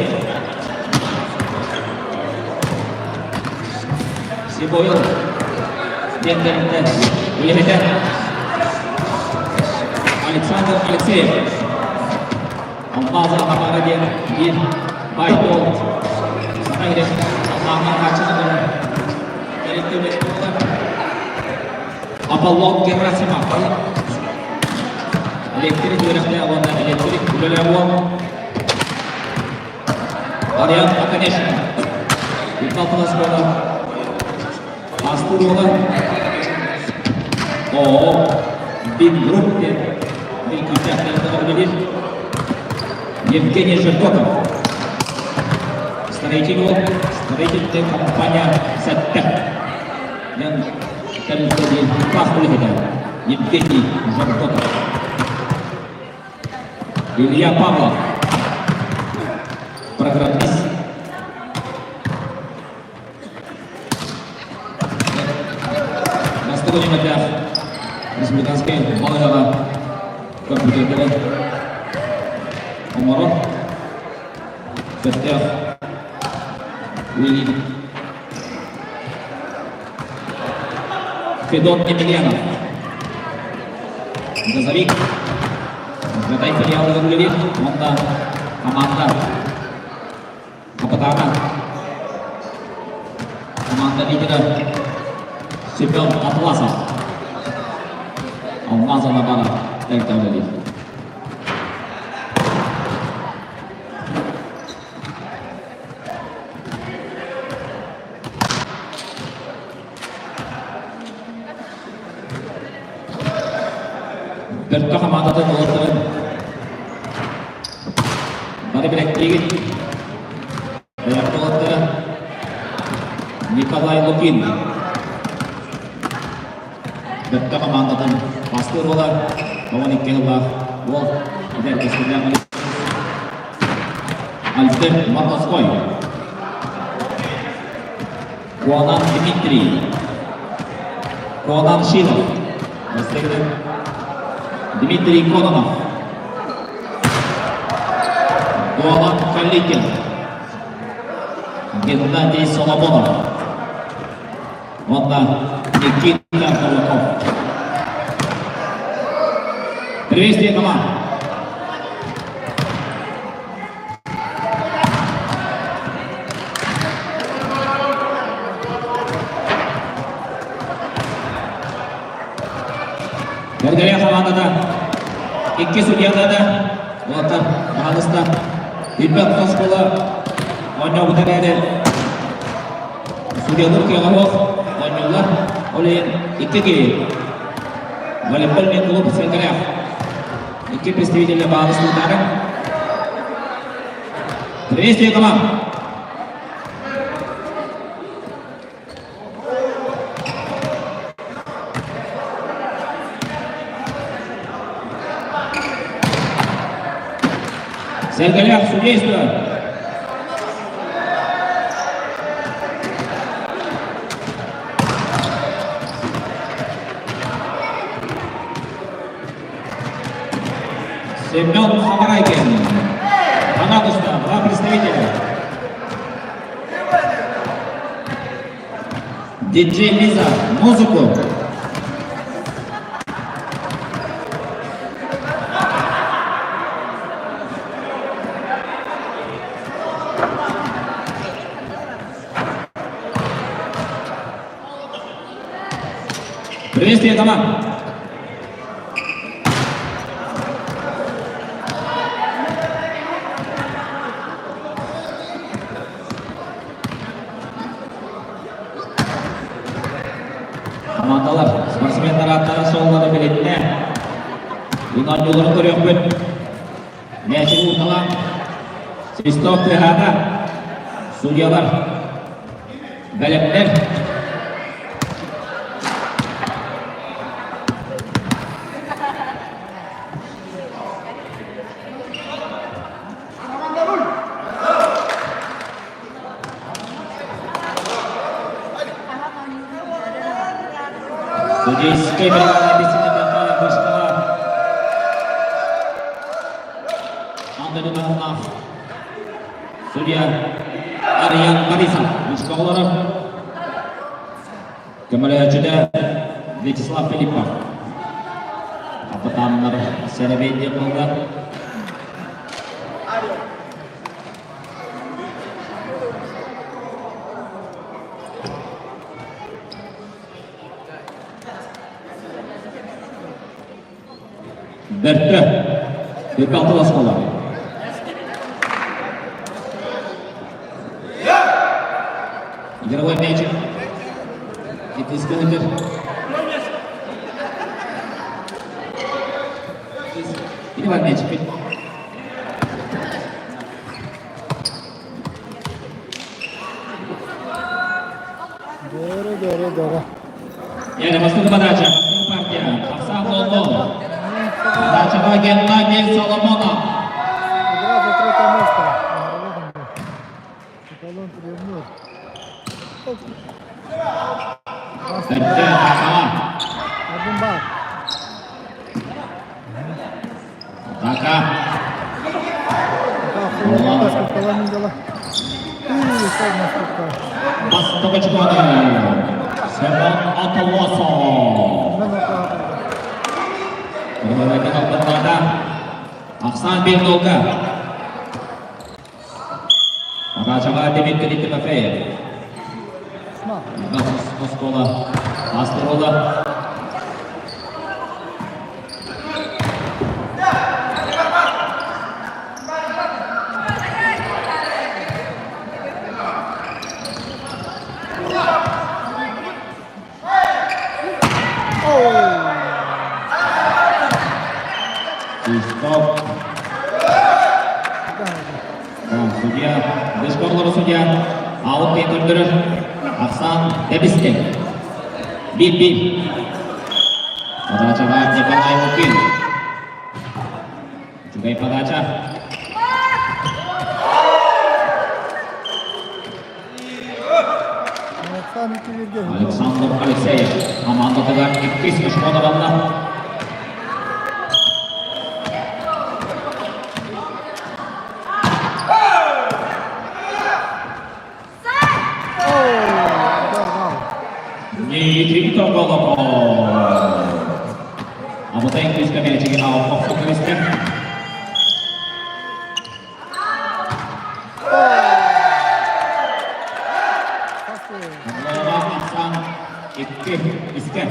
Сибойл диэннэриттэн үлэһитэ Александр Алексеев. Алмаза Тамара диэн биир баай-дуол Саха сирин алмааһынан хааччыллан тэрилтэ үлэһит буолар. Аполлон Герасимов электрик үөрэхтээх уонна электрик үлэлээх уол Ариан Аконечников Иккалтылас буола Астыр уола Оо Бин Групп диэн бил күүстээхтэрин үлэлиир Евгений Жиркотов строитель уол строительная компания Сэттэ диэн тэрилтэ диэн тутаах үлэһитэ Евгений Жиркотов Илья Павлов программист Бастакы нүөмэрдээх республиканскай балыыһаҕа компьютердары оҥорор сөптөөх үлэлиир Федот Емельянов газовик Жатай филиалыгар үлэлиир уонна команда Хапытаана команда лидера Семен Атласов. Алмазова бара тэрилтэ үлэлиир. Бөртө хамаандатын уолаттарын бары билэттиигит. Бөртө уолаттара Николай Лукин. Бөртө хамаандатын бастыыр уола 12 сыллаах уол эдэр кэскиллээх Альберт Мордовской. Конан Дмитрий, Конан Шилов, Дмитрий Кононов, Конан Каликин, Геннадий Соломонов уонна Никита Кулаков. Приветствие команд! Бэргэрэ хамаандата икки судьяда да уолаттар баһаалыста Ирбэт оскуола оонньообута эрээри судьялар кыаҕа суох оонньууллар. Ол иһин икки киһи волейбольный клуб Сэргэлээх икки представителя баһаалыстыытаары Приветствие команд! Сэргэлээх судейство! Семен Хамарайкин. Канадушка, два представителя. Диджей Лиза, музыку! Приветствие команд! Хамаандалар, спортсменнар ааттара суоллара билиннэ. Бу оонньууларын көрүөхпүт. Мээчик уутала, свисток тыаһаата, судьялар, бэлэмнэр. Судейская бригада беседа Башкова. Андреев Судья Ариан Борисов. Башкалары. Көмөлөһөөччүтэ Вячеслав Филиппов. Капитаннар Сэрэбиэй диэн буолла. Бэртэ. Бэртэ оскуола. Игровой мячик. Итискелер. Игровой мячик. Doğru doğru doğru. Yani бастакы подача, бастакы партия. Ахсан Лолол. Подачаға Геннадий Соломонов. Игра за третье место. Эталон 3-0. Бэртэ Хасава. Один балл. Атака. Бастакы очкону Семен Аталосов. Кыргызстан алтыннарда Ахсан Бирнолга. Подачаға Дмитрий Тимофеев. Оскола Астрола. Свисток. Судья, Бешкорлору судья, аут көрдөрөр Ахсан Дебискен. Бил-бил. Подачаға Николай Лукин. Үчүгэй подача. Александр Алексеев командатыгар иккис очкону балла. Дмитрий Тоголопов. Абытай күүскэ мээчиги охсон кэбистэ. Ахсан икки искэ.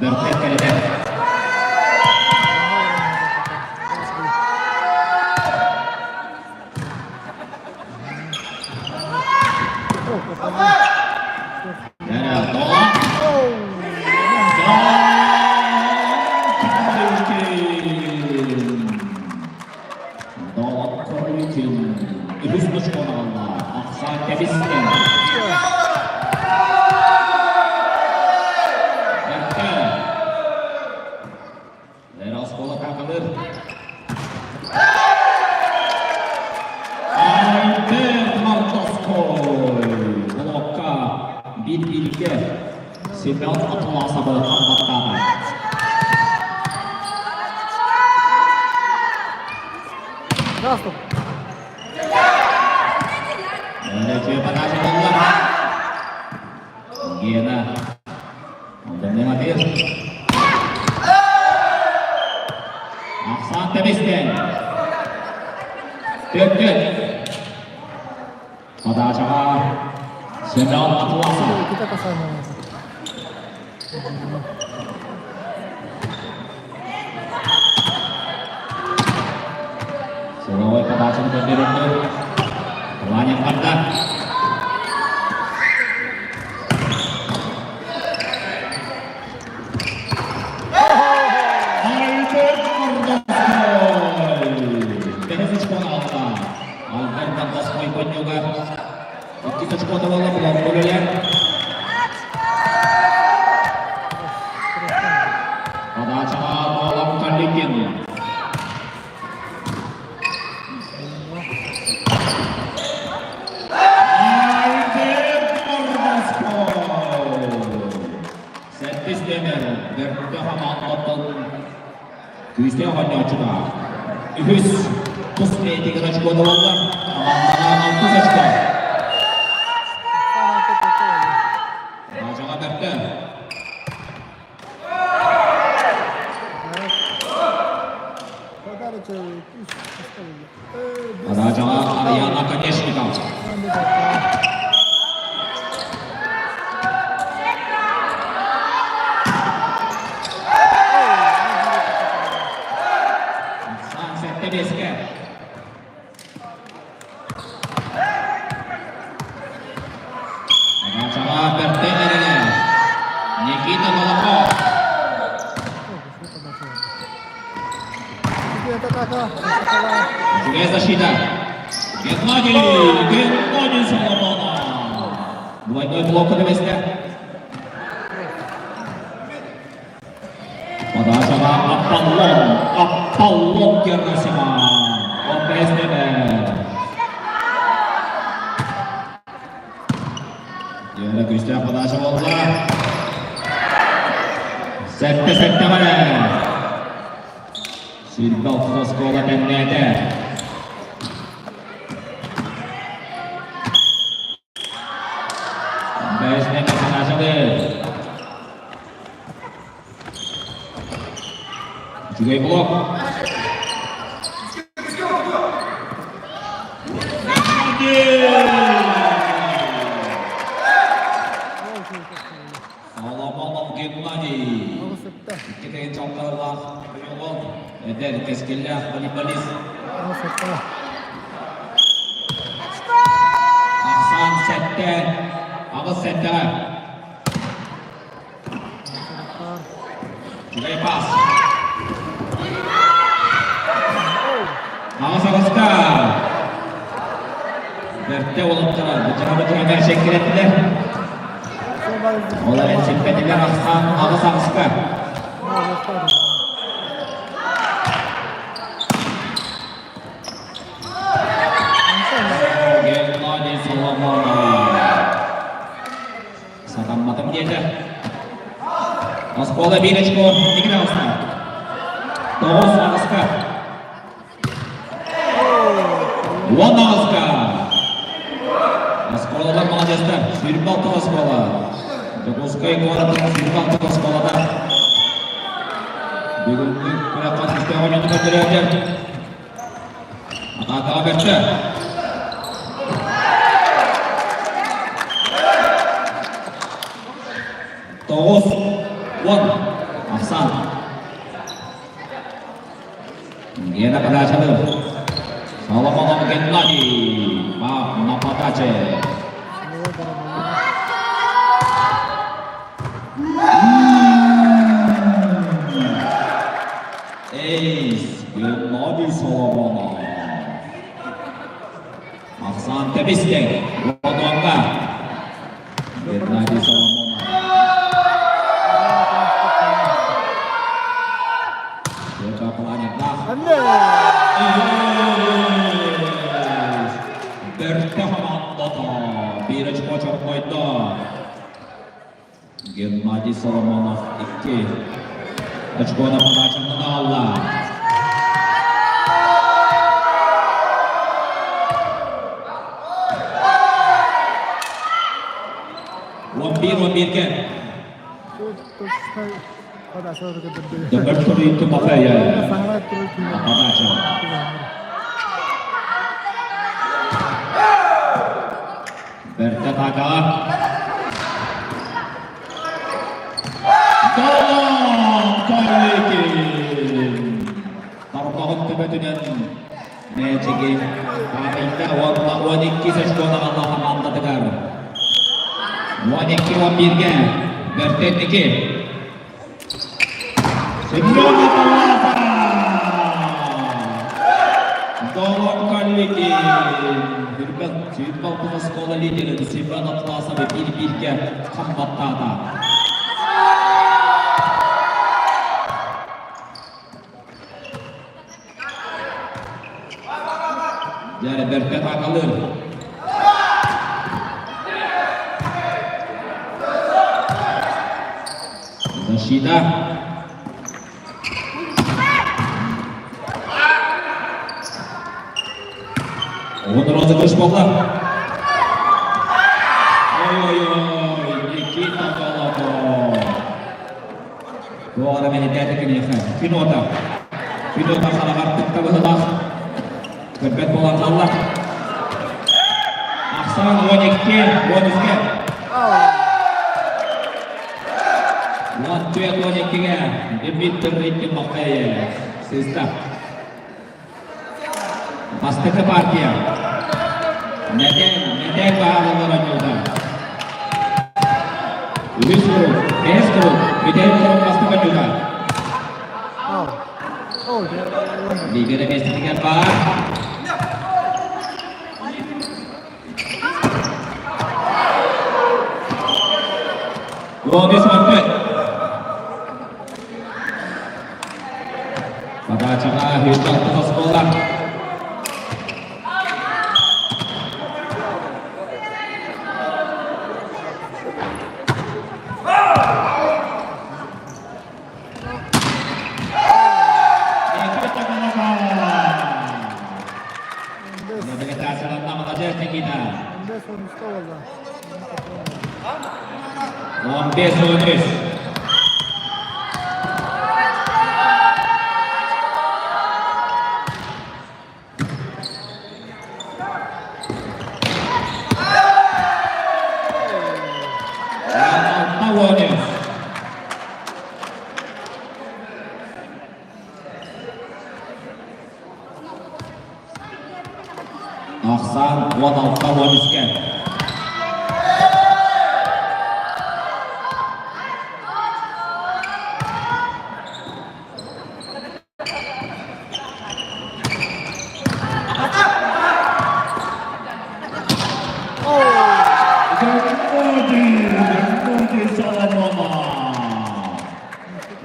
Бөртет кэлэтэ. Үһүс очкону ылла. Ахсан кэбистэ. Бэртэ. Лера оскуола атаакалыыр. Альберт Мартоской. Блокка биир-бииргэ Семен Атласовы хамматтаата. Подача буолла. Онтон Матир. Ахсаан тэбистэн. Төттөт. Подачаҕа Семен Атласов. Иккитэ касание. Силовой подачаны көрдөрөрдө. Ваня барда. Альберт Мордовской! Бэһис очкону алта. Альберт Мордовской коннюга. Иккис очкону буолла булан өлөлөр. Подачаҕа Молом Каликин. Альберт Мордовской! Сэттис нүөмэр Бөртө хамаандаттан күүстээх оонньооччута. Үһүс тус бэйэтигэр очко буолла. Хамаандаҕа алтыс очко. Баажаҕа Бөртө. Раджаҕа Арыйаана Конечников. Сэттэ биэскэ. Раджаҕа Бэртэ эрэлэ. Никита Голохов. Үчүгэй защита. Геннадий! Геннадий Соломонов! Двойной блок түбэстэ. Подачаҕа Аполлон! Аполлон Герасимов! Он бэс Диана күүстээх подача буолла. Сэттэ сэттэ барэ. Сүүрбэ алтыс оскуола тэҥнээтэ. Бэйэсинэн подачалы. Үчүгэй блок. Соломонов Геннадий. Икки чалкалаах ойоҕон, эдэр кэскиллээх волейболист. Ахсаан сэттэ, аҕыс сэттэҕэ. Үчүгэй пас. Аҕыс аҕыска. Бэртэ уолаттара бычаха-бычаха мээчэккирэттилэр. Ол эрэн сиппэтилэр ахсаан аҕыс аҕыска. Геннадий Соломонов. Сатамматым диэтэ. Оскуола биир очко икки таҕыста. Тоҕус аҕыска. Уон аҕыска. Оскуолалар маладьыастар. 26 оскуола. Дьокуускай куоратын 26 оскуолата. Бүгүҥҥү күрэххэ күүстээх оонньууну көрдөрөөтөр. Атаакаҕа бэртэ. Тоҕус, уон, ахсаан. Гена подачаны. Соломонов Геннадий на подаче. Эйс, Геннадий Соломонов. Ахсаан тэбистэҥ, Уонуоҥҥа. Геннадий Соломонов. Жека Планетах. Бөртө хамаандата биир очко чорбойдо. Геннадий Соломонов икки очкону подачаны аҕалла. Он биир, он бииргэ. Точно подача The victory Тимофея. Подача. Бэртэ атакаҕа. Долон Коллекин! Тарбаҕын төбөтүнэн мээчиги Паайда уонна 12 очконы алла хамаандатыгар. 12-11-ге Бэртэнники. Семен Атласов! Долон Коллекин! Хүрбэт сүүрбэ алтыс оскуола лидерин Семен Атласовы биир-бииргэ хам баттаата. Дьэ, бэркэ атаакалыыр. Защита. Он розыгрыш буолла. Ой-ой-ой, Никита Голубов. Туох эрэ мэһэйдээтэ киниэхэ. Кинота. Кинота хараҕар тыкта быһылаах. Көрбөт буолан хаалла. Ахсаан 12, 13-гэ. 14 12-ге Дмитрий Тимофеев. Сыста. Бастакы партия. Нэдэл, нэдэл баһааралар оонньуута. Үһүс куруук, бэһис куруук, бүтэһик куруук бастакы оонньуута. Лига миэстэтигэр баар. 13 14. Подачаҕа 106 оскуола. 15 13. 6 13. Ахсаан 16 13-гэ. Георгий Соломонов.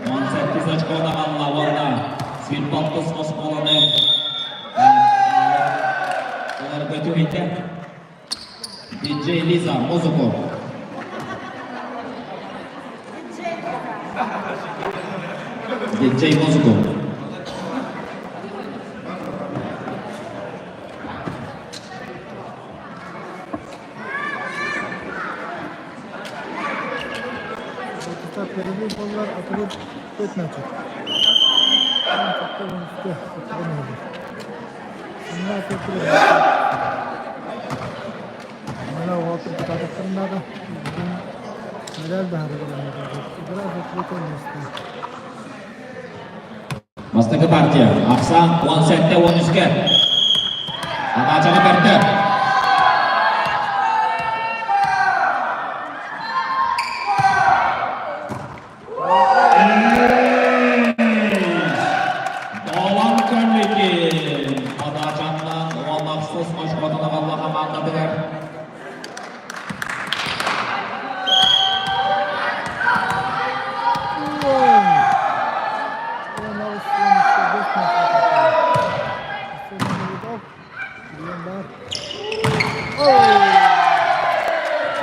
18 очконы алла уонна Сирбалтыс оскуоланы олорго түһүйтэ. Диджей Лиза, музыку. Диджей музыку. Перерыв буоллар атылып өтмәчү. Бастакы партия ахсаан 17-13-ке. Адаачаҕа бэртэ. Долан Көлликин Адаачаннан 16 очкотун аҕалла хамаандатыгар.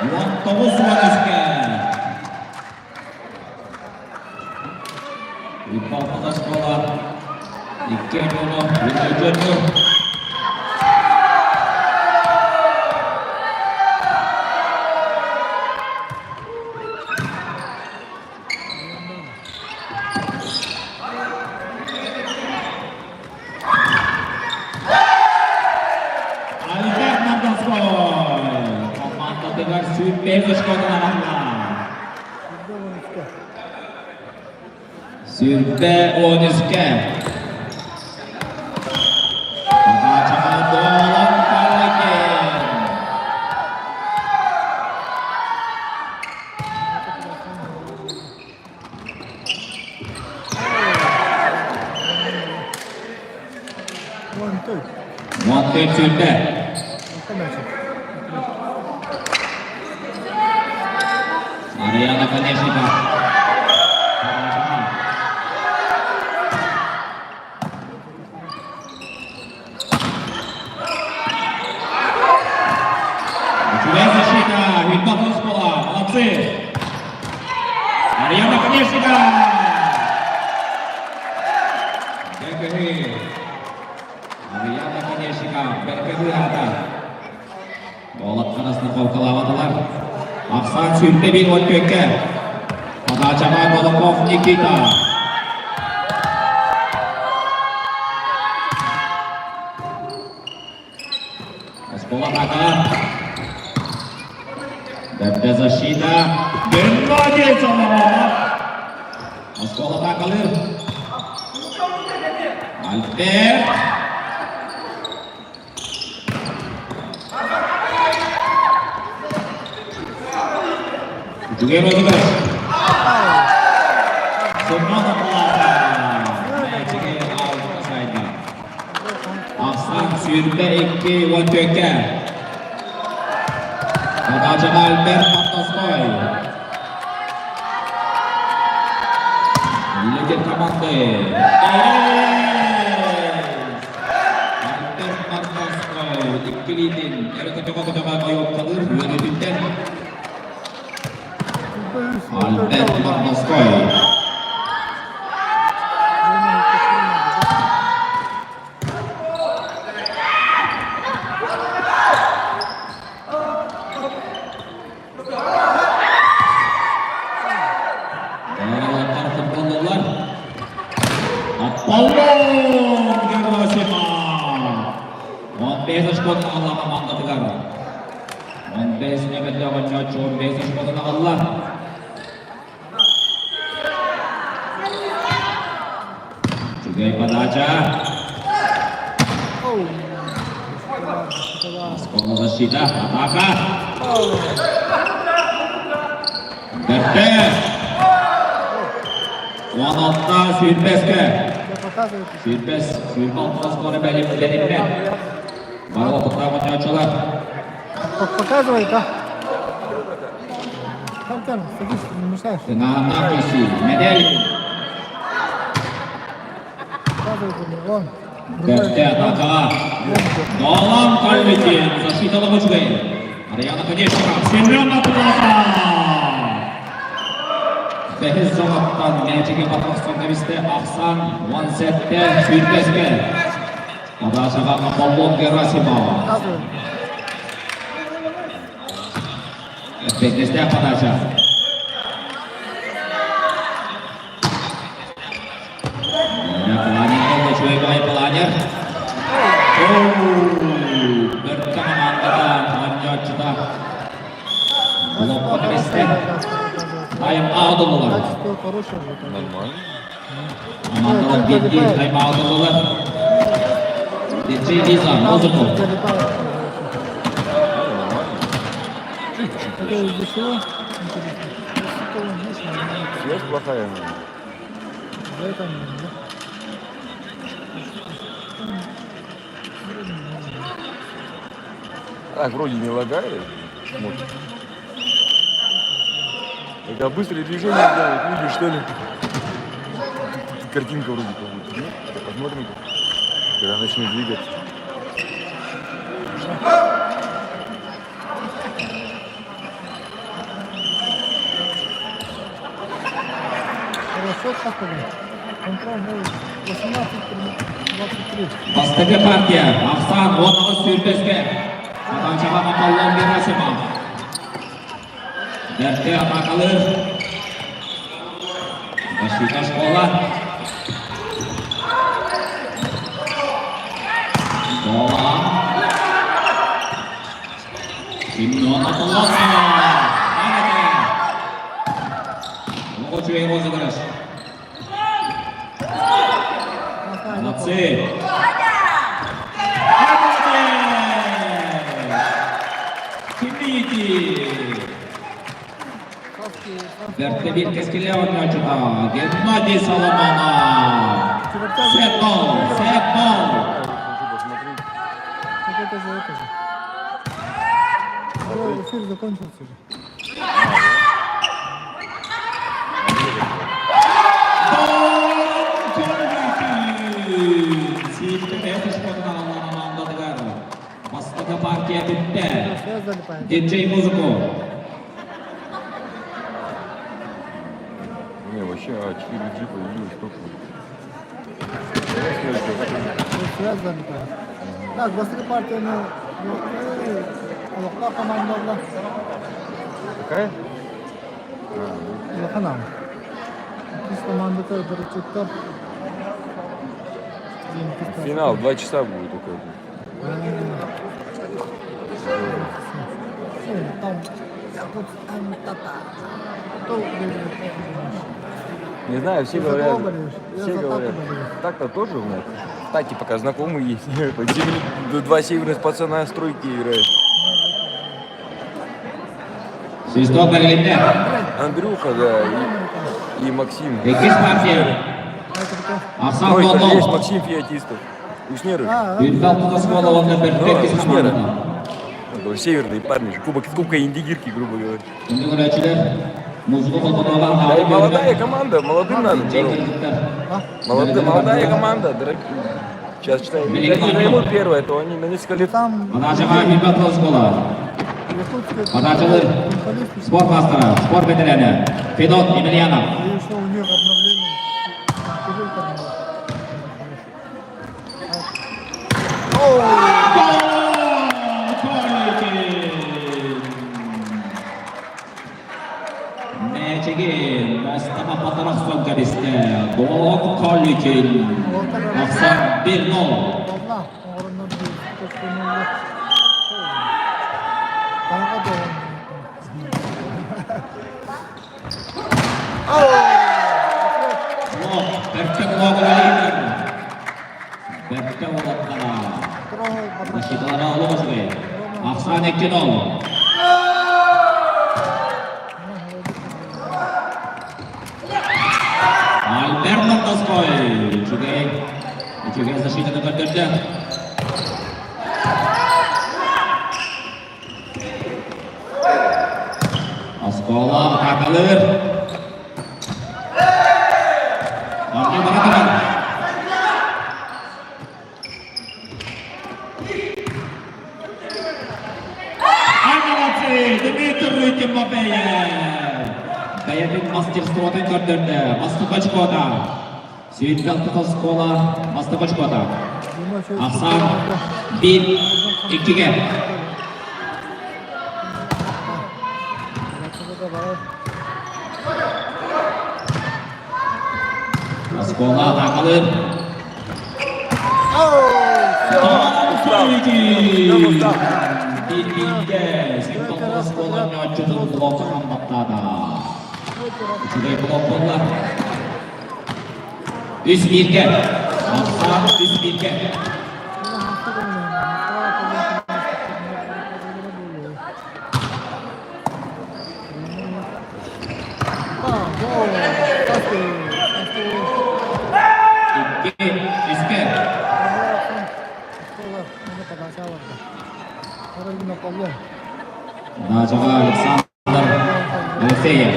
19 13-ке. Иппалта школа. Икки ону үтүөтү. бэһис очкотун аҕалла. Сүүрбэ уон үскэ. 23-гэ. Подачаҕа Долан Калыкин. Уон төрт. 14 сүүрбэ. Ариана Конечникова. Үчүгэй защита, Витов оскуола, молодцы! Ариана Конечникова! Дьэ, Ариана Конечникова, бэркэ быыһаата. Уолаттар страховкалаабатылар. Ахсаан 21 14-кэ. Подачаҕа Голоков Никита. Оскуола атака. Бэрдэ защита. Геннадий Соломонов. Оскуола атакалыыр. Альберт. Үчүгэй розыгрыш. Семенов Плата. Мээчиги аутка сайда. Ахсан 22 14-кэ. Подачаҕа Альберт Мартовской. Лидер команды. Альберт Мартовской иккилиитин өрө көтөҕө-көтөҕө ойуоккалыыр үөрүүтүттэн Альберт Мартовской. Уолаттар футболлуулар. Аполлон Герасимов! 15 очкотун аҕалла хамаандатыгар. 15 нөмерлээх оонньооччу 15 очкотун аҕалла. Үчүгэй подача. Оскуола защита. Атака. Бэртэ. 16 сүүрбэскэ. Сүүрбэс, сүүрбэ алтыс скоро бэлиммэт. Бары опыттаах оонньооччулар. Показывай, да. Там, там, садись, не мешаешь. Тыҥааһыннаах киирсии. Мэдээл. Вон. Бэртэ атакаҕа. Долан Каллитин защиталаах үчүгэй. Ариана Конечникова. Семен Атлата. Бэһис зонаттан мээчиги батахсан кэбистэ Ахсан 17 сүүрбэскэ. Подачаҕа Аполлон Герасимов. Эппиэтинэстээх подача. Планер, үчүгэй баҕайы планер. Бөртө хамаандата оонньооччута блокка кэбистэ. Тайм-аут ыллылар. Нормально. Хамаандалар биирдии тайм-аут ыллылар. Диджей Лиза, музыку. Нормально. Это из-за чего? Интересно. Связь плохая. За это не да? Так, вроде не лагает. Смотрит. Когда быстрые движения делают, люди, что ли? Картинка вроде как будто. Нет? Посмотрим, когда начнут двигаться. Хорошо, как Контроль 18-23. Бастакы партия Ахсан 19 сүүрбэскэ. Подачаҕа Аполлон Герасимов. Бэркэ атаакалыыр. Защита школа. Школа. Семен Аполлонов. Очень розыгрыш. Молодцы! Киммиити! Бэртэ биир кэскиллээх оонньооччута Геннадий Соломонов! Сет-бол! Сет-бол! Хочу посмотреть. Так это же это же. Всё, эфир закончился же. Бастакы партия бүттэ. Связь залипает. Диджей музыку. Не, вообще, а 4G появилось только. Связь залипает. Так, бастакы партияны олохтоох команда Какая? А, ну, Улахан Аан. Иккис командата Дорочуттар. Финал, 2 часа будет только. Там, там, та-та. То Не знаю, все Ты за говорят. кого болеешь? Я Все за Тату говорят. болею. Так-то тоже у меня. Тати пока знакомый есть. Два северных пацана стройки играют. Свисток бэрилиннэ. Андрюха, да, и Максим. Иккис партия. Ахсаан Тройка же есть 0-0. Максим Феотистов. Ушнеры. А, Сүүрбэ оскуола уонна Бэртэ иккис Ну, Ушнеры. командата. Северные парни же. Кубок, Кубка Индигирки, грубо говоря. Күндү көрөөччүлэр, музыка холбонуоҕа Да и молодая команда, молодым надо. здорово. Молодая, молодая команда, дорогие. Сейчас читаю. Если они займут первое, то они на несколько лет Там Подачаҕа сүүрбэ оскуола. Якутская Подачалыыр футболисты. спорт маастара, спорт бэтэрээнэ Федот Емельянов. И еще у них обновление. Там Кирилл там был. Гол! Коликин! Мээчиги Мустафа Патарахсон кэбистэ. Гол Коликин. Ахсаан 1-0. Волна. Оҥороннор биир точканы Таҥха буолан. Блок. Бэркэ блогу үлэлиир. Бэркэ уолаттара. Защиталара олох үчүгэй. Ахсаан 2-0. Альберт Нортоской. Үчүгэй. Үчүгэй защитаны көрдөрдө. Оскуола атаакалыыр. Оонньуу бара турар. Ай, молодцы! Дмитрий Тимофеев! Бэйэтин мастерствотын көрдөрдө. Бастакы очкота. Сүүрбэ оскуола бастакы очкота. Ахсаан 1-2-гэ. Оскуола атаакалыыр. Устал. 1-1-гэ Симптон оскуола оонньооччутун блокка хамбаттаата. Үчүгэй блок буолла. 3-1-гэ. Ахсаан 3-1-гэ. 2-3-гэ. Подачаҕа Александр Алексеев.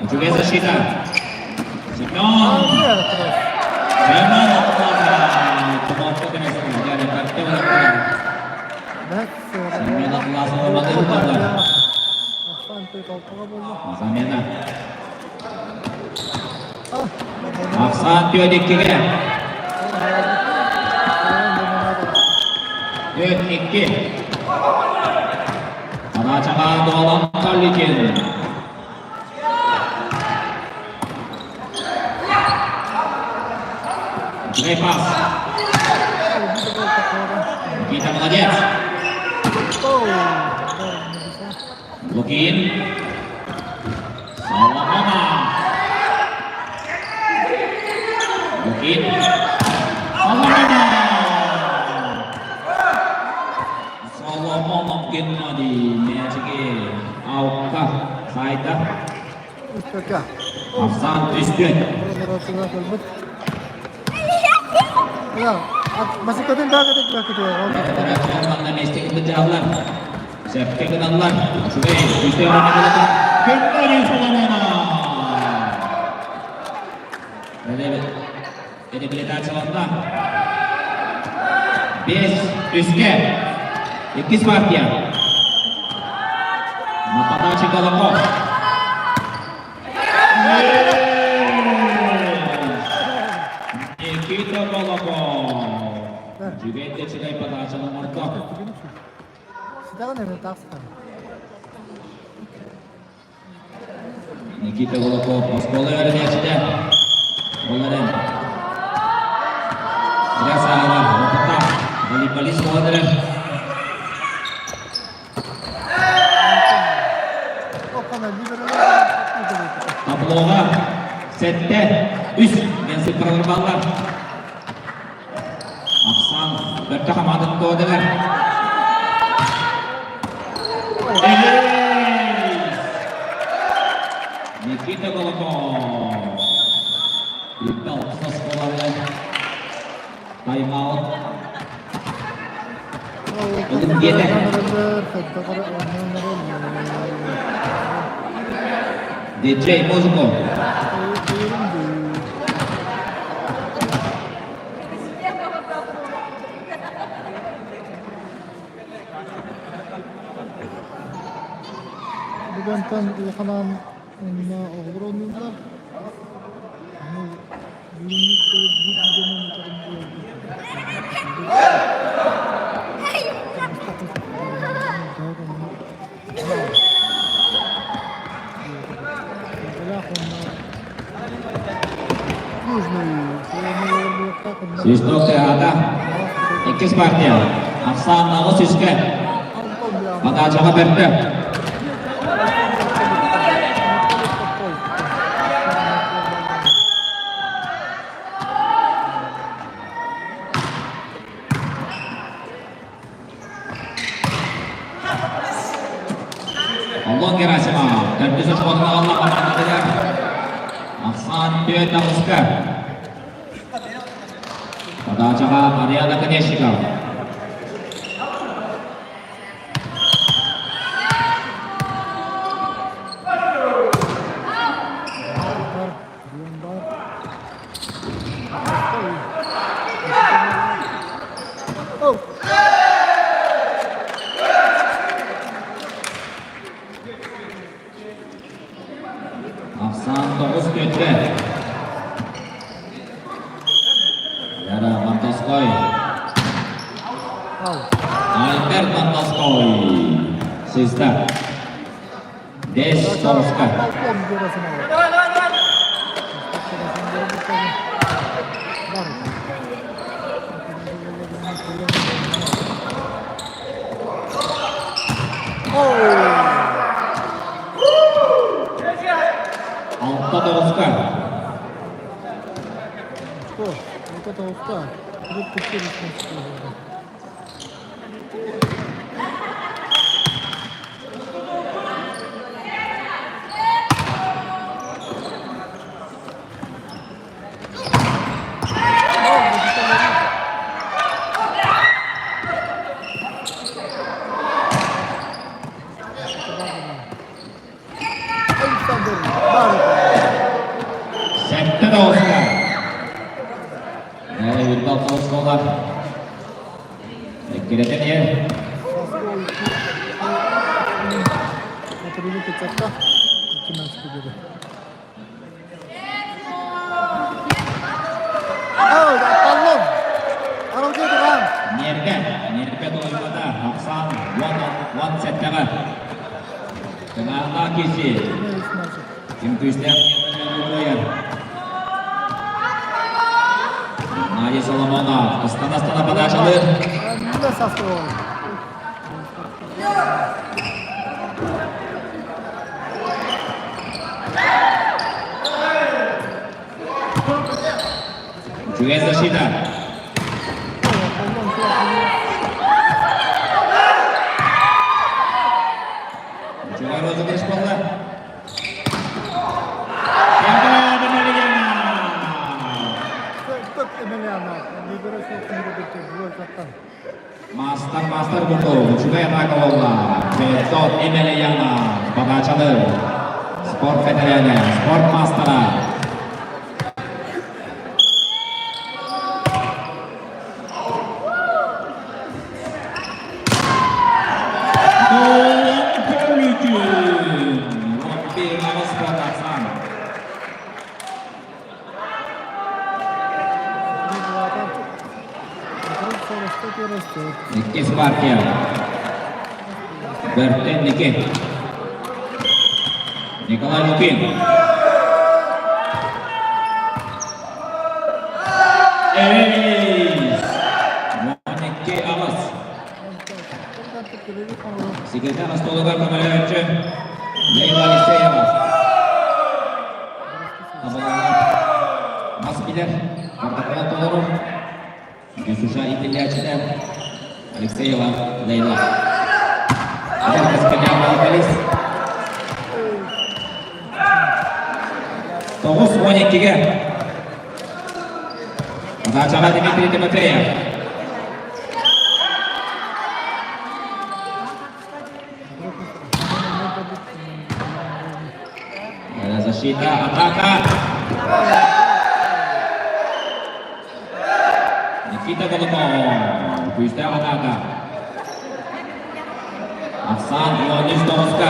Үчүгэй защита. Семен. Семен Туманка кэмэстэ. Бэркэ бараттар. Семен Атласова маны туталлар. Замена. Ахсаан 4-2-гэ. 4-2. Подачаҕа Дуолан Толликин. Үчүгэй пас. Никита молодец. Лукин. Соломона. Лукин. Соломона. Соломонов Геннадий мээчиги аукка сайда. Ахсаан түспүт. Манна миэстэ кытыаллар. Сөпкө гыналлар. Үчүгэй. Үстэй оонньуулата. Геннадий Соломонов. Реабилитацияланна. Бес үскэ. Иккис партия. На подаче Голоков. Никита Голоков. Үчүгэй үчүгэй подачаны оҥордо. Никита Голоков оскуола үөрэнээччитэ. Ол эрэн Илья Саһаров опыттаах волейболист буолан эрэр. Таблоҕа сэттэ үс диэн цифралар бааллар. Ахсаан бэртэ хамаандатын туһатыгар. Никита Голоков. Икки оскуолалар. Тайм-аут. Ылын диэтэ. Диджей музыку. Бүгүнтэн улаханаан онно оҕолор оонньууллар. Свисток тыаһаата. Иккис партия. Ахсаан аҕыс үскэ. Подачаҕа бэртэ. Аллон Герасимов, төрдүс очкотун аҕалла хамаандатыгар. Ахсаан түөрт аҕыска. Подачаҕа Ариана Конечников. Ахсаан тоҕус түөттэ. Яра Монтоской. Альберт Монтоской. Сыста. Бэс тоҕуска. Алта тоҕуска. Сэттэ тоҕуска. Үрдэл тоҕус Эккирэтэн иһэр. Нерве, нерве дойбата, Ахсан, 10 сэттэҕэ. Тыҥааһыннаах киирсии. Ким күүстээх кыайар. Геннадий Соломонов ыстана-ыстана подачалыыр. Үчүгэй защита. Үчүгэй розыгрыш буолла. Мастер, мастер курдук, үчүгэй атака буолла. Федот Емельянов, подачаны. Спорт ветераны, спорт мастера. Иккис партия. Бэртэн Ники. Николай Лукин. Эйс! 12 аҕыс. Секретарь остуолугар көмөлөһөөччү Лейла Алексеева. Табалалар мас билэр, протокол толорор. Дюсуша иитиллээччитэ Алексеева Лейла. Эдэр кэскиллээх волейболист. 9-12-ге Подачаҕа Дмитрий Тимофеев. Защита, атака. Никита Голубов. Күүстээх атака. Ахсаан Ионис Тоҕуска.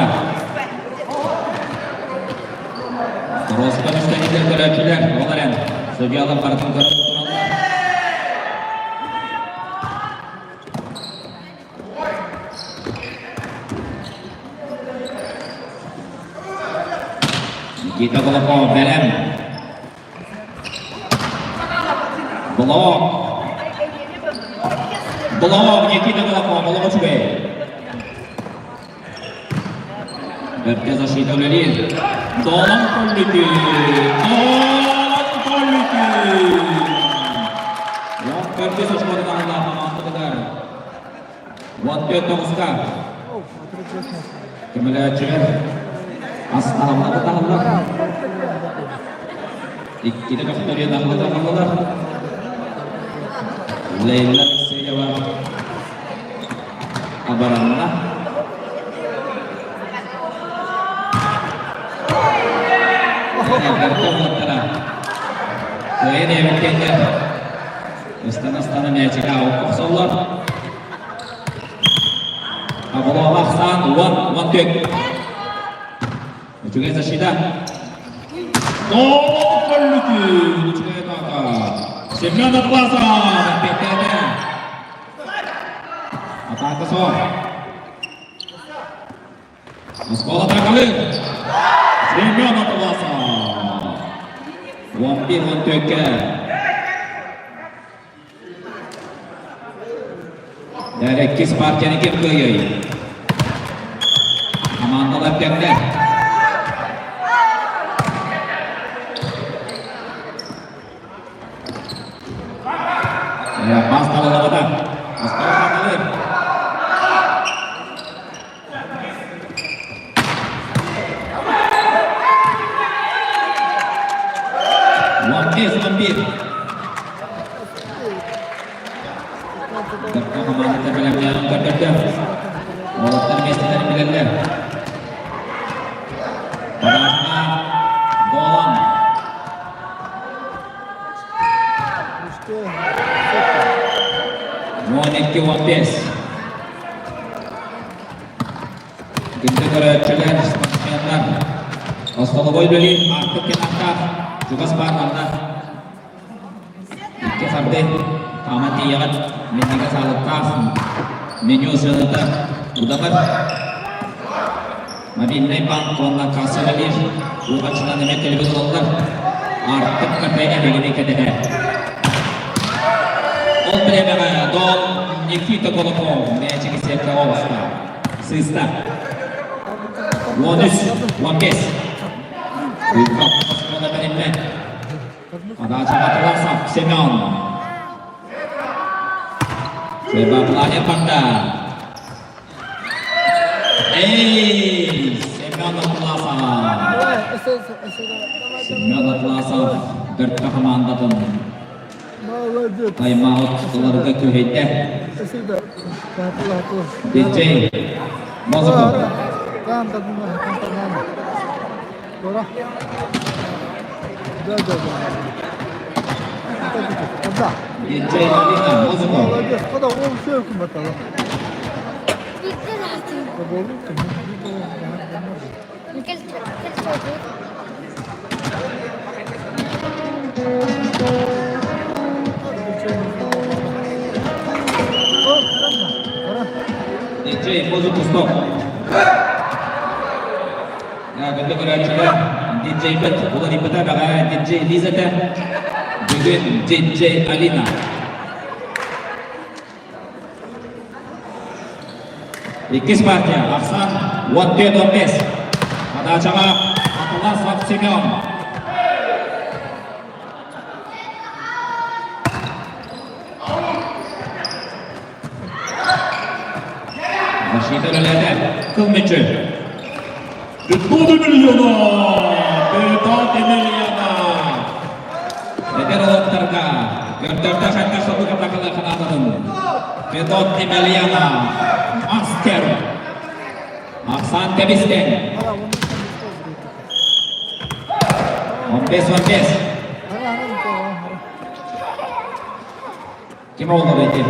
Тоҕуска үстэнитэр көрөөччүлэр, ол эрэн, судьуйалар барытын көрөн тураллар. Никита Голубов бэлэм. Блок. Блок Никита Голубов, олоҕо үчүгэй. Бэркэ защита үлэлиир. Долан Коллүтү! Долан Коллүтү! 14 очкону аҕаллаах хамаандатыгар. 14 тоҕуска. Көмөлөөччүлэр ас таһаллар таһаллар. Иккитэ көхтөрүө таһаллар таһаллар. Лейла Алексеева абаранна. Бэркэ Кыайан эбит кэннэ ыстана-ыстана мээчигэ охсоллор. Аболоох ахсаан 10 14. Үчүгэй защита. Толколлүтүн үчүгэй атака. Семен Атласов эппиэттээтэ. Атака суох. Оскуола атакалыыр. Семен Атласов. 11 14-кэ. Иккис партияны ким кыайыай? Хамаандалар тэҥнэр. Пас табыллыбата. Оскуола атакалыыр. 15 11. Дапка хамаандата бэлэмнээн көрдөрдө. Уолаттар миэстэлэрин билэллэр. Подачка Долан. 12 15. Күндү көрөөччүлэр, спортсменнар, остолобуой үлэлиир Аартык кэнаттаах чугас баар манна икки харды хааман тиийэҕит минньигэс аалыктаах меню сыаната удамыр. Мобильнай банк уонна касса үлэлиир. Уобаччынан эмэ төлөбүр ылаллар. Артык кафе эһигини кэтэһэр. Ол бириэмэҕэ Дон Никита Голоков мээчиги сиэпкэ оҕуста. Сыыста. 13, 15. Кыыкка оскуола бэриммэт. Подача Атласов Семен. Шайба барда. Эй, Семен Атласов! Семен Атласов бөртө хамаандатын тайм-аут ыларга күһэйдэ. Диджей Мозгов. Диджей Алина Мозгов. Диджей музыку стоп. Күндү көрөөччүлэр, диджейбит уларыйбыта бэҕэһээ диджей Лиза этэ, бүгүн диджей Алина. Иккис партия Ахсан 14-15. Подачаҕа Атласов Семен. Защита үлэлээтэ. Кыл мүччү. Пятьсот миллиона! 500 миллиона! Эдэр олохторго көрдөрдө хайдах сотук атакала ханаататын. Федот Емельяна, мастер. Ахсан Тэбистен. 15-15. Ким оҕолор эти?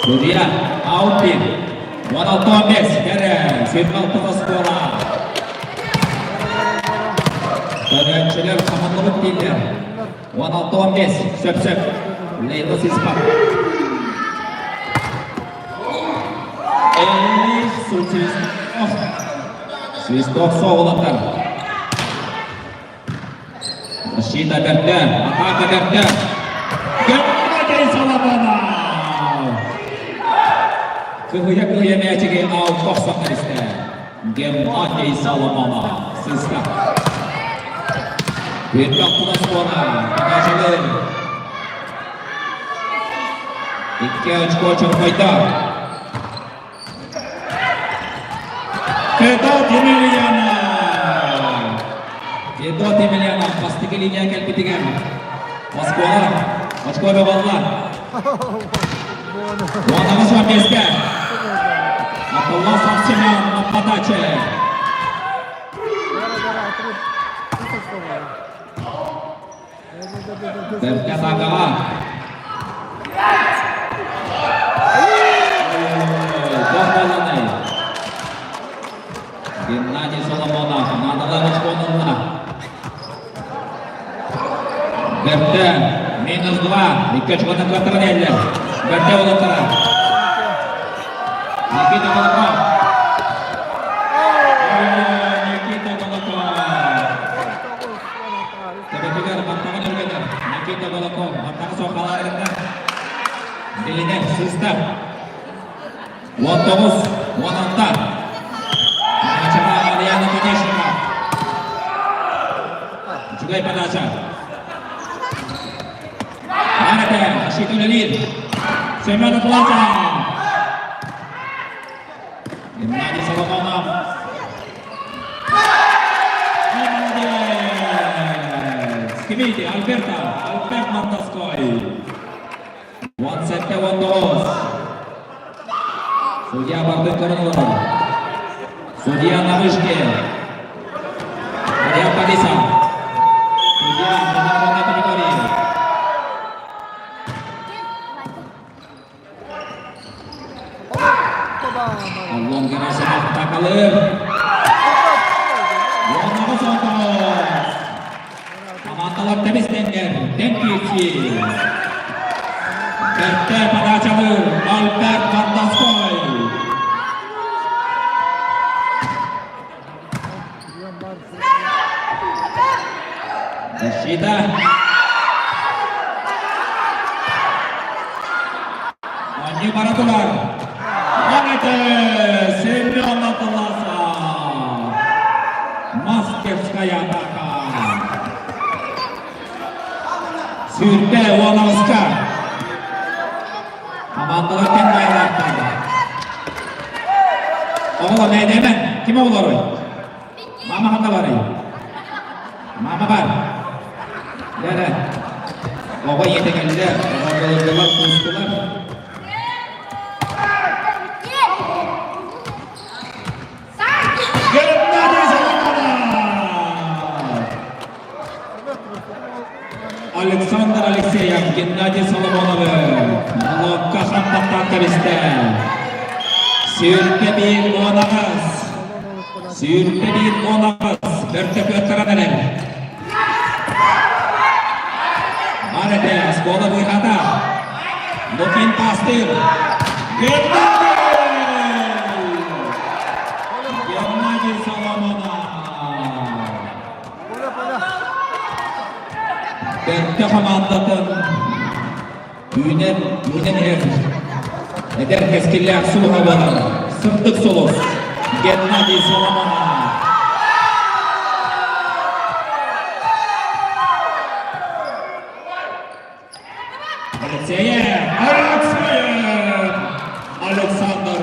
Судья аут 16-15 кэрэ 76 оскуола. Көрөөччүлэр хаманныбыт дииллэр. 16-15 сөп-сөп. Лейла Сиспа. Эй, Свисток. Свисток соҕулатар. Защита бэрдэ, атака бэрдэ. Геннадий Соломонов! Кыһыйа-кыһыйа мээчиги аут охсон кэбистэ. Геннадий Соломонов сыыска. Бүөтү алтын оскуола, Подачалыр. Икки очко чорбойдо. Федот Емельянов! Федот Емельянов бастакы линия кэлбитигэр Москваҕа очко бөҕөллө. Уонаҕа миэстэ. Атласов Семен на подаче. Бэркэ атакаҕа. Туох буолланый? Геннадий Соломонов наадалаах очкону ылла. Бэртэ минус 2. Икки очкону кыаттаран иһэллэр. Бэртэ уолаттара. Никита Голоков. Никита Голоков. Төбөтүгэр баттаҕын өргөтөр Никита Голоков баттаҕа суох халаарында билинэр сыыста. 19, 16. Подачаҕа Ариана Конечникова. Үчүгэй подача. Арате, защита үлэлиир. Семен Атласов. Геннадий Соломонов. Молодец! Кимийди? Альберта. Альберт Мартовской. 17 19. Судья барды көрөн олорор. Судья на вышке. Мария Борисов. Судья международной категории. Аллон Герасимов атакалыыр. Уоннаҕыс отоос. Хамаандалар тэбис тэҥҥэр. Тэҥ киирсии. Бэртэ подачалыыр Альберт Вандоской. Защита. Они бара турар. Манете Семен Атласов. Московская атака. Сүүрбэ уон аҕыска. Хамаандалар тэҥ баайалаахтар. Оҕолор мэйдэмэн. Ким оҕолоруй? Мама ханна барый? Мама бар. Дэ, Оҕо ийэтэ кэллэ. Оҕо былыргылар куустулар. Геннадий Соломонов! Александр Алексеев, Геннадий Соломоновы блокка хантаттаан кэбистэ. Сүүрбэ биир уон аҕыс. Сүүрбэ биир уон аҕыс. Бөртө кыаттаран эрэр. Бар этэ, оскуола быыһата. Лукин пастыр. Геннадий! Геннадий Соломонов! Бэртэ хамаандатын үүнэн, үүнэн иһэр эдэр кэскиллээх сулуһа буолар сырдык сулус Геннадий Соломонов. Алексеев! Алексеев! Александр!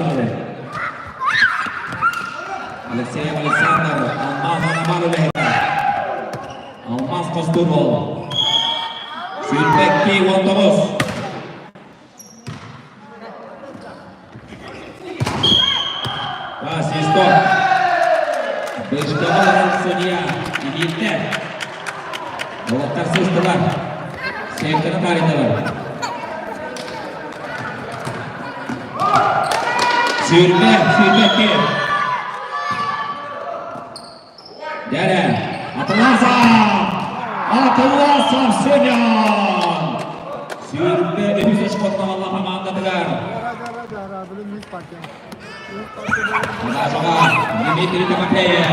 Алексеев Александр, Алмаз Анаман үлэһитэ. Алмаз Костунов. Сүүрбэкки уон тоҕус. Свисток. Бычкова судья илиитэ. Уолаттар сыстылар. Сектора таарыйдылар. Сүүрбэ, сүүрбэкки. Дәрэ, Атласов! Атласов Семен! Сүүрбэ үһүс очкоттоҕолло хамаандатыгар. Подачаҕа Дмитрий Тимофеев.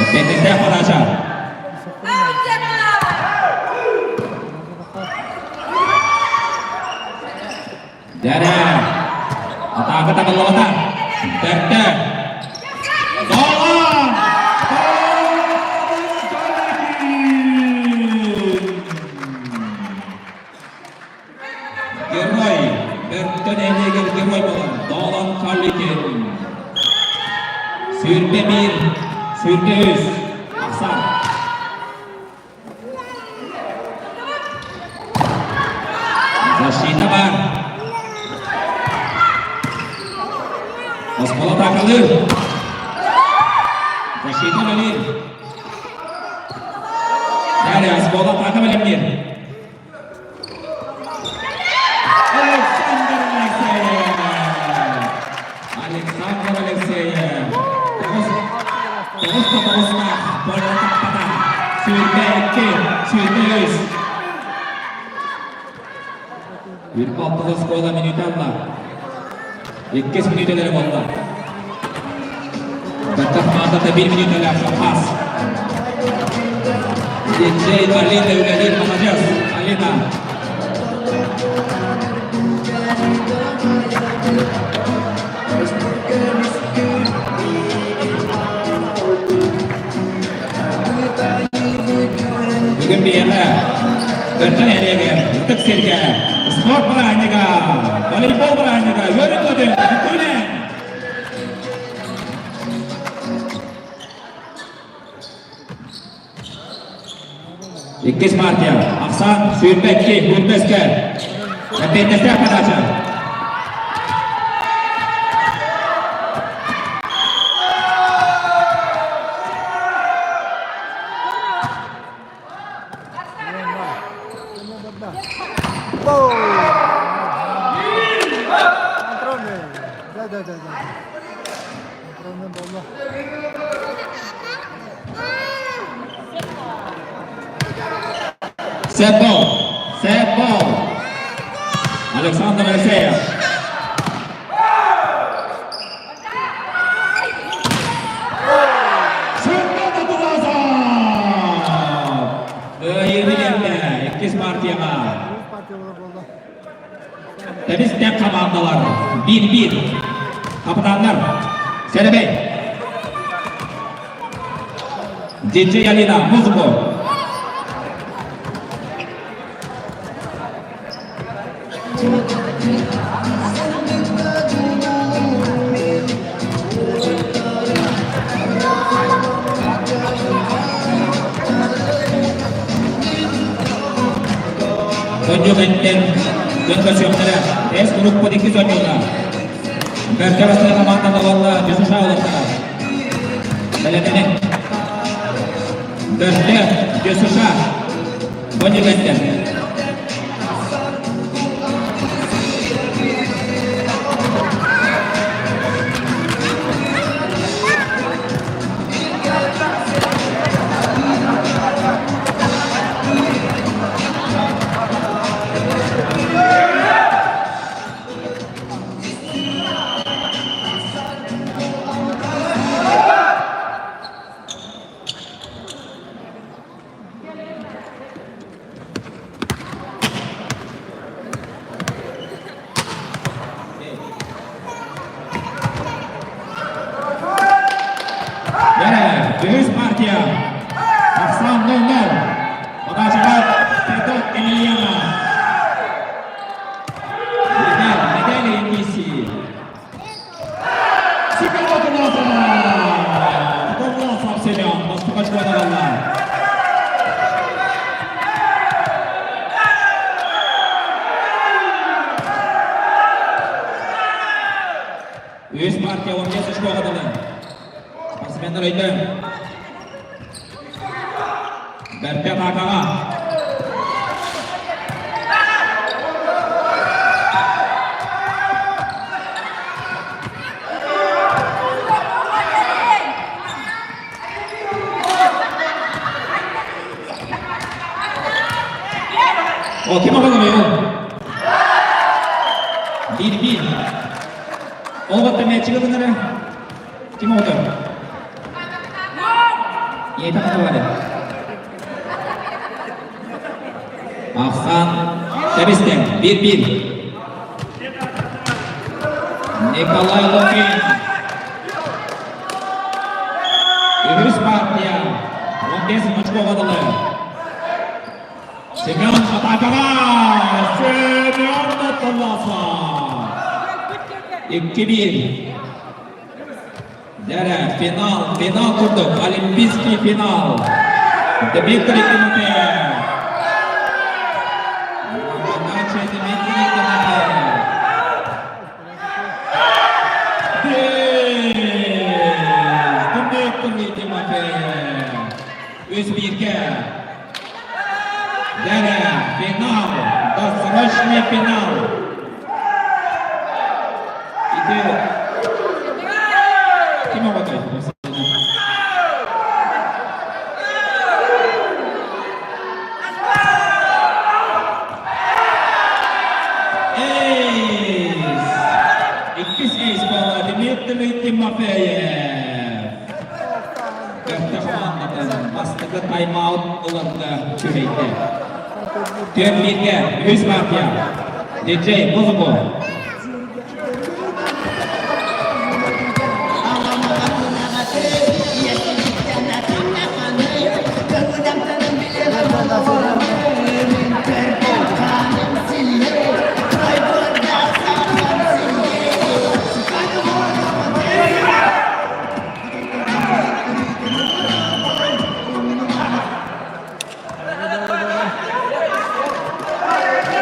Эппиэттээх подача. Дэрэ! Атаака табыллыбата. Бэртэ! Долан! Герой! Бөртө нэһилиэгэр герой буолан Долан Каликин. Сүүрбэ биир, сүүрбэ үс. Ахсан. Защита бар. Оскуола атаакалыыр. Защита үлэлиир. Далее оскуола атака бэлэмниир. Александр Алексеев! Александр Алексеев! Тоҕус тоҕус да тоҕустаах поле таппата. Сүүрбэ икки, сүүрбэ үс. Үрбэ алтыс оскуола мүнүүтэ ылла. Иккис мүнүүтэлэрэ буолла. Баттах маатата биир мүнүүтэлээх саппаас. Диджей Алина үлэлиир маладьыас. Алина. Бүгүн биһиэхэ Бөртө нэһилиэгэр ытык сиргэ спорт бырааһынньыга, волейбол бырааһынньыга үөрүү-көтүү үҥкүүлээн! Иккис партия. Ахсаан 22, 25-кэ. Эппиэттэстээх подача. Да, да, да, да. Контрольный болла. Set ball. Set ball. Александр Алексеев. Семен Атылазов! Кыайыыны биэрдэ иккис партияҕа. Үс партия буолар буолла. Тэбис тэп хамаандалар 1-1. Капитаннар Сэрэбэй. Диджей Алина, музыку. Донньук эттэн дьон көрсүөхтэрэ. Эс группа иккис оонньуута. Бэркэ бастыҥ хамаанда талалла Дюсуша олохторо. Бэлэмнэнин. Бэркэ Дюсуша. Донньук эттэн. Үһүс партия. Ахсан 0-0. Подачаҕа Федот Емельянов. Медали миссии. Сиколотов Семен, бастакы очконы Үс партия 15 очкоға дылы. Спортсменнер өйдө. Бэртэ атаакаҕа. О, ким оҕолоруй ол? Биир-биир. Ол батта мээччигэ ылынара. Ким оҕото? Ийэтэ хатылары. Ахсан тэбистэн. Биир-биир. Николай Лукин. Үһүс партия. 15 очко дылы. Семен атакаҕа! Семен Аталасов! 2-1. Дьэ, финал, финал курдук, олимпийский финал. Дмитрий Тимофеев. Подача Дмитрий Тимофеев. Дмитрий Тимофеев. Үс бииргэ. Дьэ, финал, досрочный финал. Ити ким оҕотой? Эйс! Иккис эйс буолла Дмитрий Тимофеев. Бэртэ хамаандатын бастакы тайм-аут ыларга күһэйдэ. Түөрт бииргэ үһүс партия. Диджей музыку.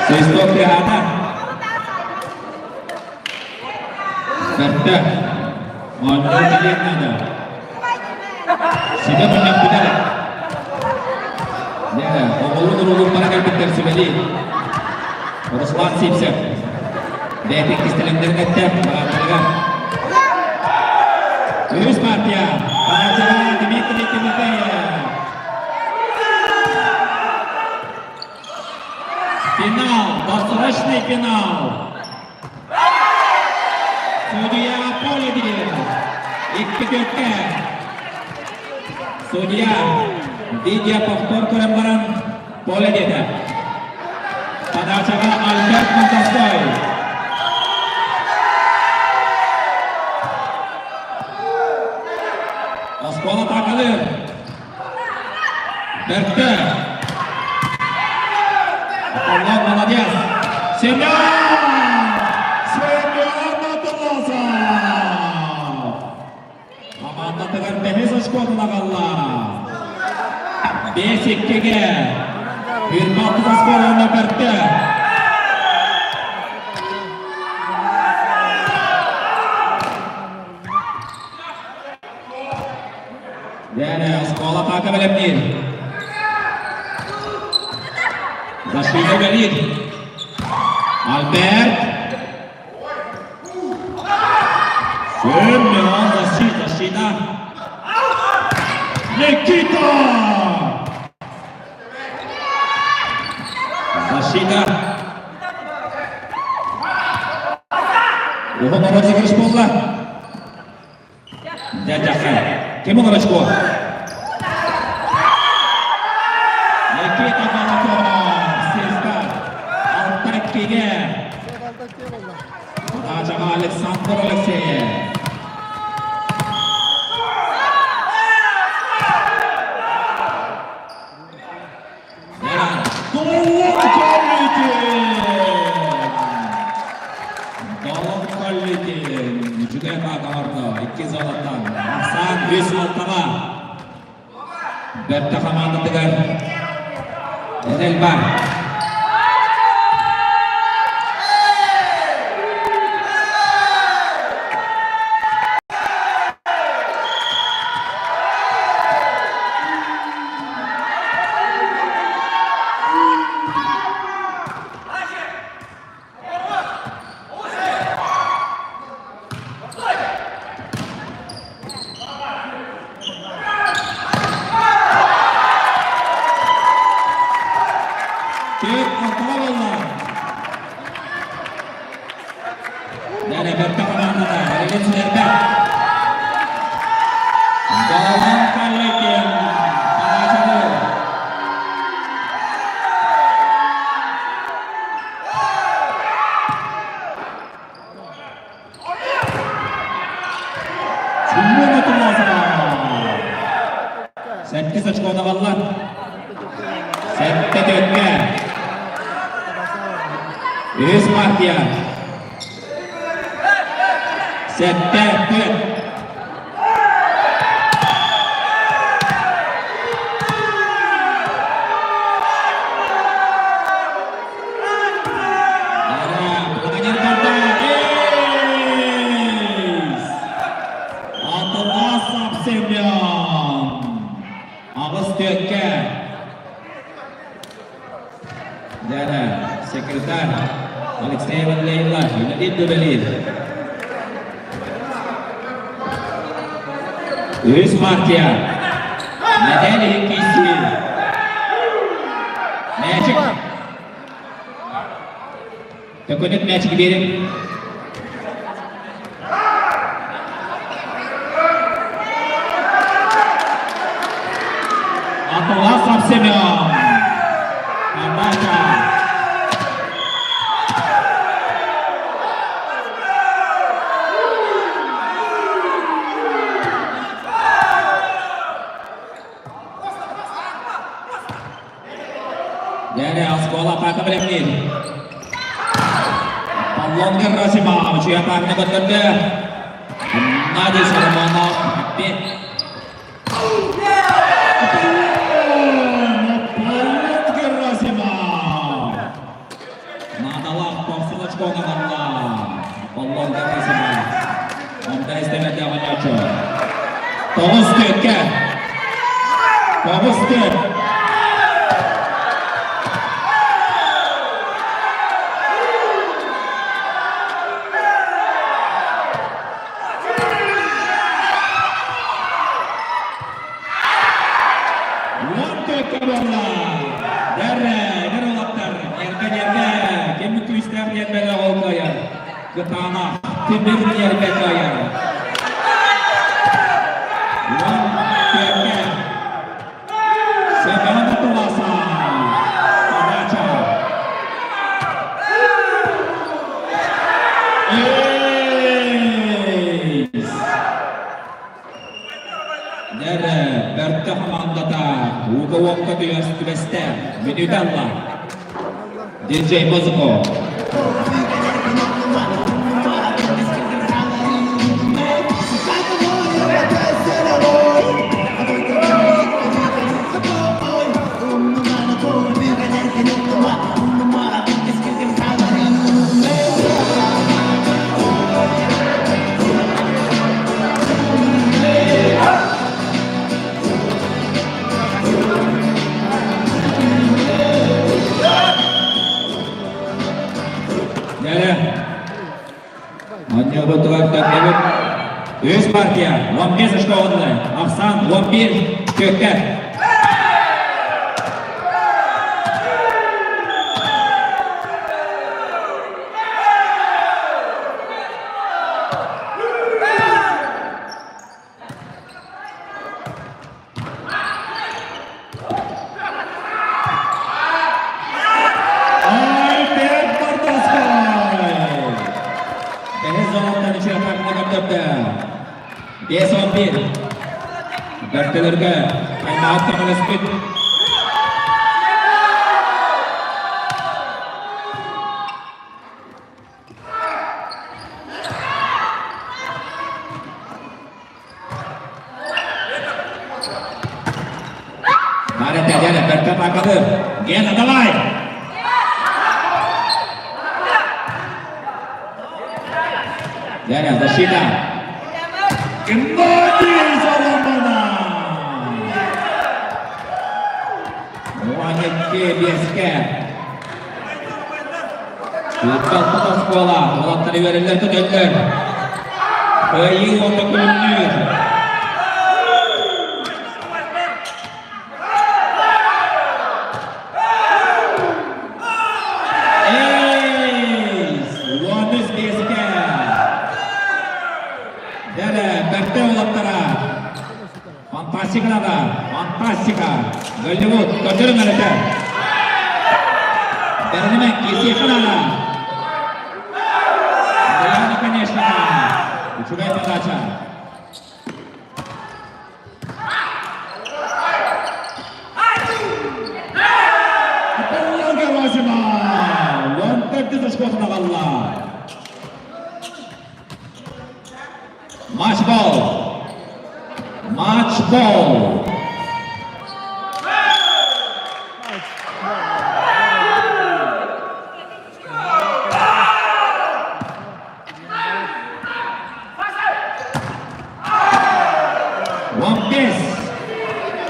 Свисток тыаһаата. Бэртэ. Оонньуу кэлиэн наада. Сибэ мунньах бүтэр. Дьэ, оҕолорун уруулун бара кэлбиттэр сүбэлии. Руслан Сивцев. Бэйэтин кистэлэҥнэрин эттэ, баҕардарыгар. Үһүс партия. Подачаҕа Дмитрий Тимофеев. Финал, досрочный финал. Судья поле диир. Икки төккө. Судья видео повтор көрөн баран поле диэтэ. Подачаҕа Альберт Монтостой. Оскуола атаакалыыр. Бэртэ. Аполлон молодец. Семен! Семен Атласов! Хамаандатыгар бэһис очкотун аҕалла. 5-2-ге. Бирбалтыс оскуоланы бэртэ. Дьэ, оскуола атака бэлэмниир. Защита үлэлиир. Альберт. Семен, защита, защита. Никита! Защита. Уһун розыгрыш буолла. Дядяха. Ким ылар очко? Никита Колоков. Сеста. Алтаккиге. Подачаға Александр Алексеев. Долон Каллитин! Долон Каллитин! Үчүгэй атаакаларда икки золоттан Ахсаан үс алтаҕа Бэртэ хамаандатыгар эрэл бар. Түөрт алтаҕа буолла. Дьэ, бэртэ хамаандата эрэлин сүтэрбэт. Долон Каллетин подачаны. Чуммуна Тумасова. Сэттис очкону аҕалла. Сэттэ төккө. Үс партия. Сэттэ төрт. Владимир Богдан. Эйс! Атыласов Семен. Аҕыс түөккэ. Дьэ, секретарь Алексеева Лейла үлэлиир да үлэлиир. Үһүс партия. Мэтээл иһин киирсии. Мээчик. Төкөнүк мээчиги биэриҥ. Атыласов Семен. Подача. Дьэ, оскуола атака бэлэмниир. Аполлон Герасимов үчүгэй атааканы көрдөрдө. Геннадий Соломонов опять. Аполлон! Аполлон Герасимов! Наадалаах тохсун очкону ылла. Аполлон Герасимов. Онто истэмэтэ оонньооччу. Тоҕус түөккэ. Тоҕус түөк. Уон түөккэ буолла. Дэрэ, эдэр уолаттар, эргэ ньиэрбэ. бэлэх ол кыайар. Кытаанах тимир ньиэрбэ кыайар. Уон түөркэ. Семен Туласа. Подача. Эйс! Дьэрэ, Бөртө хамаандата ууга-уокка түбэстэ. Мүнүүтэ ылла. Диджей музыку. Дьэрэ, Манньыабытыгар төннөбүт. Үс партия, 15 очко оҕунна. Ахсаан 11 чөккө. Альберт Бартовскай! Бэһис зонаттан үчүгэй атаканы көрдөрдө. 5-11. Бэртэлэргэ аймаҕыт көмөлөспүт. Мария дядя, Бэртэ атакады. Гена, давай! Дядя, защита. Геннадий Соломонов! 12 биэскэ. Ыыппаппыт оскуола, уолаттар үөрэллэр көтөллөр. Кыайыы уонна күлүмнүүр. Эйс! 13 биэскэ. Дьэрэ, бэртэ уолаттара. Фантастика надо! Фантастика! Голливуд, көрдөрүҥ эрэтэ! Бэринимэ, киирсиэххэ наада! Андриана, конечно, үчүгэй подача. Аполлон Герасимов! 14 очкотун аҕалла. Матчбол! Матчбол! 15.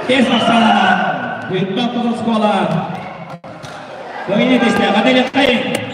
Бес ахсаанынан Бүйтбак оскуола. Кыайыы түстэ. Гадель Кайын.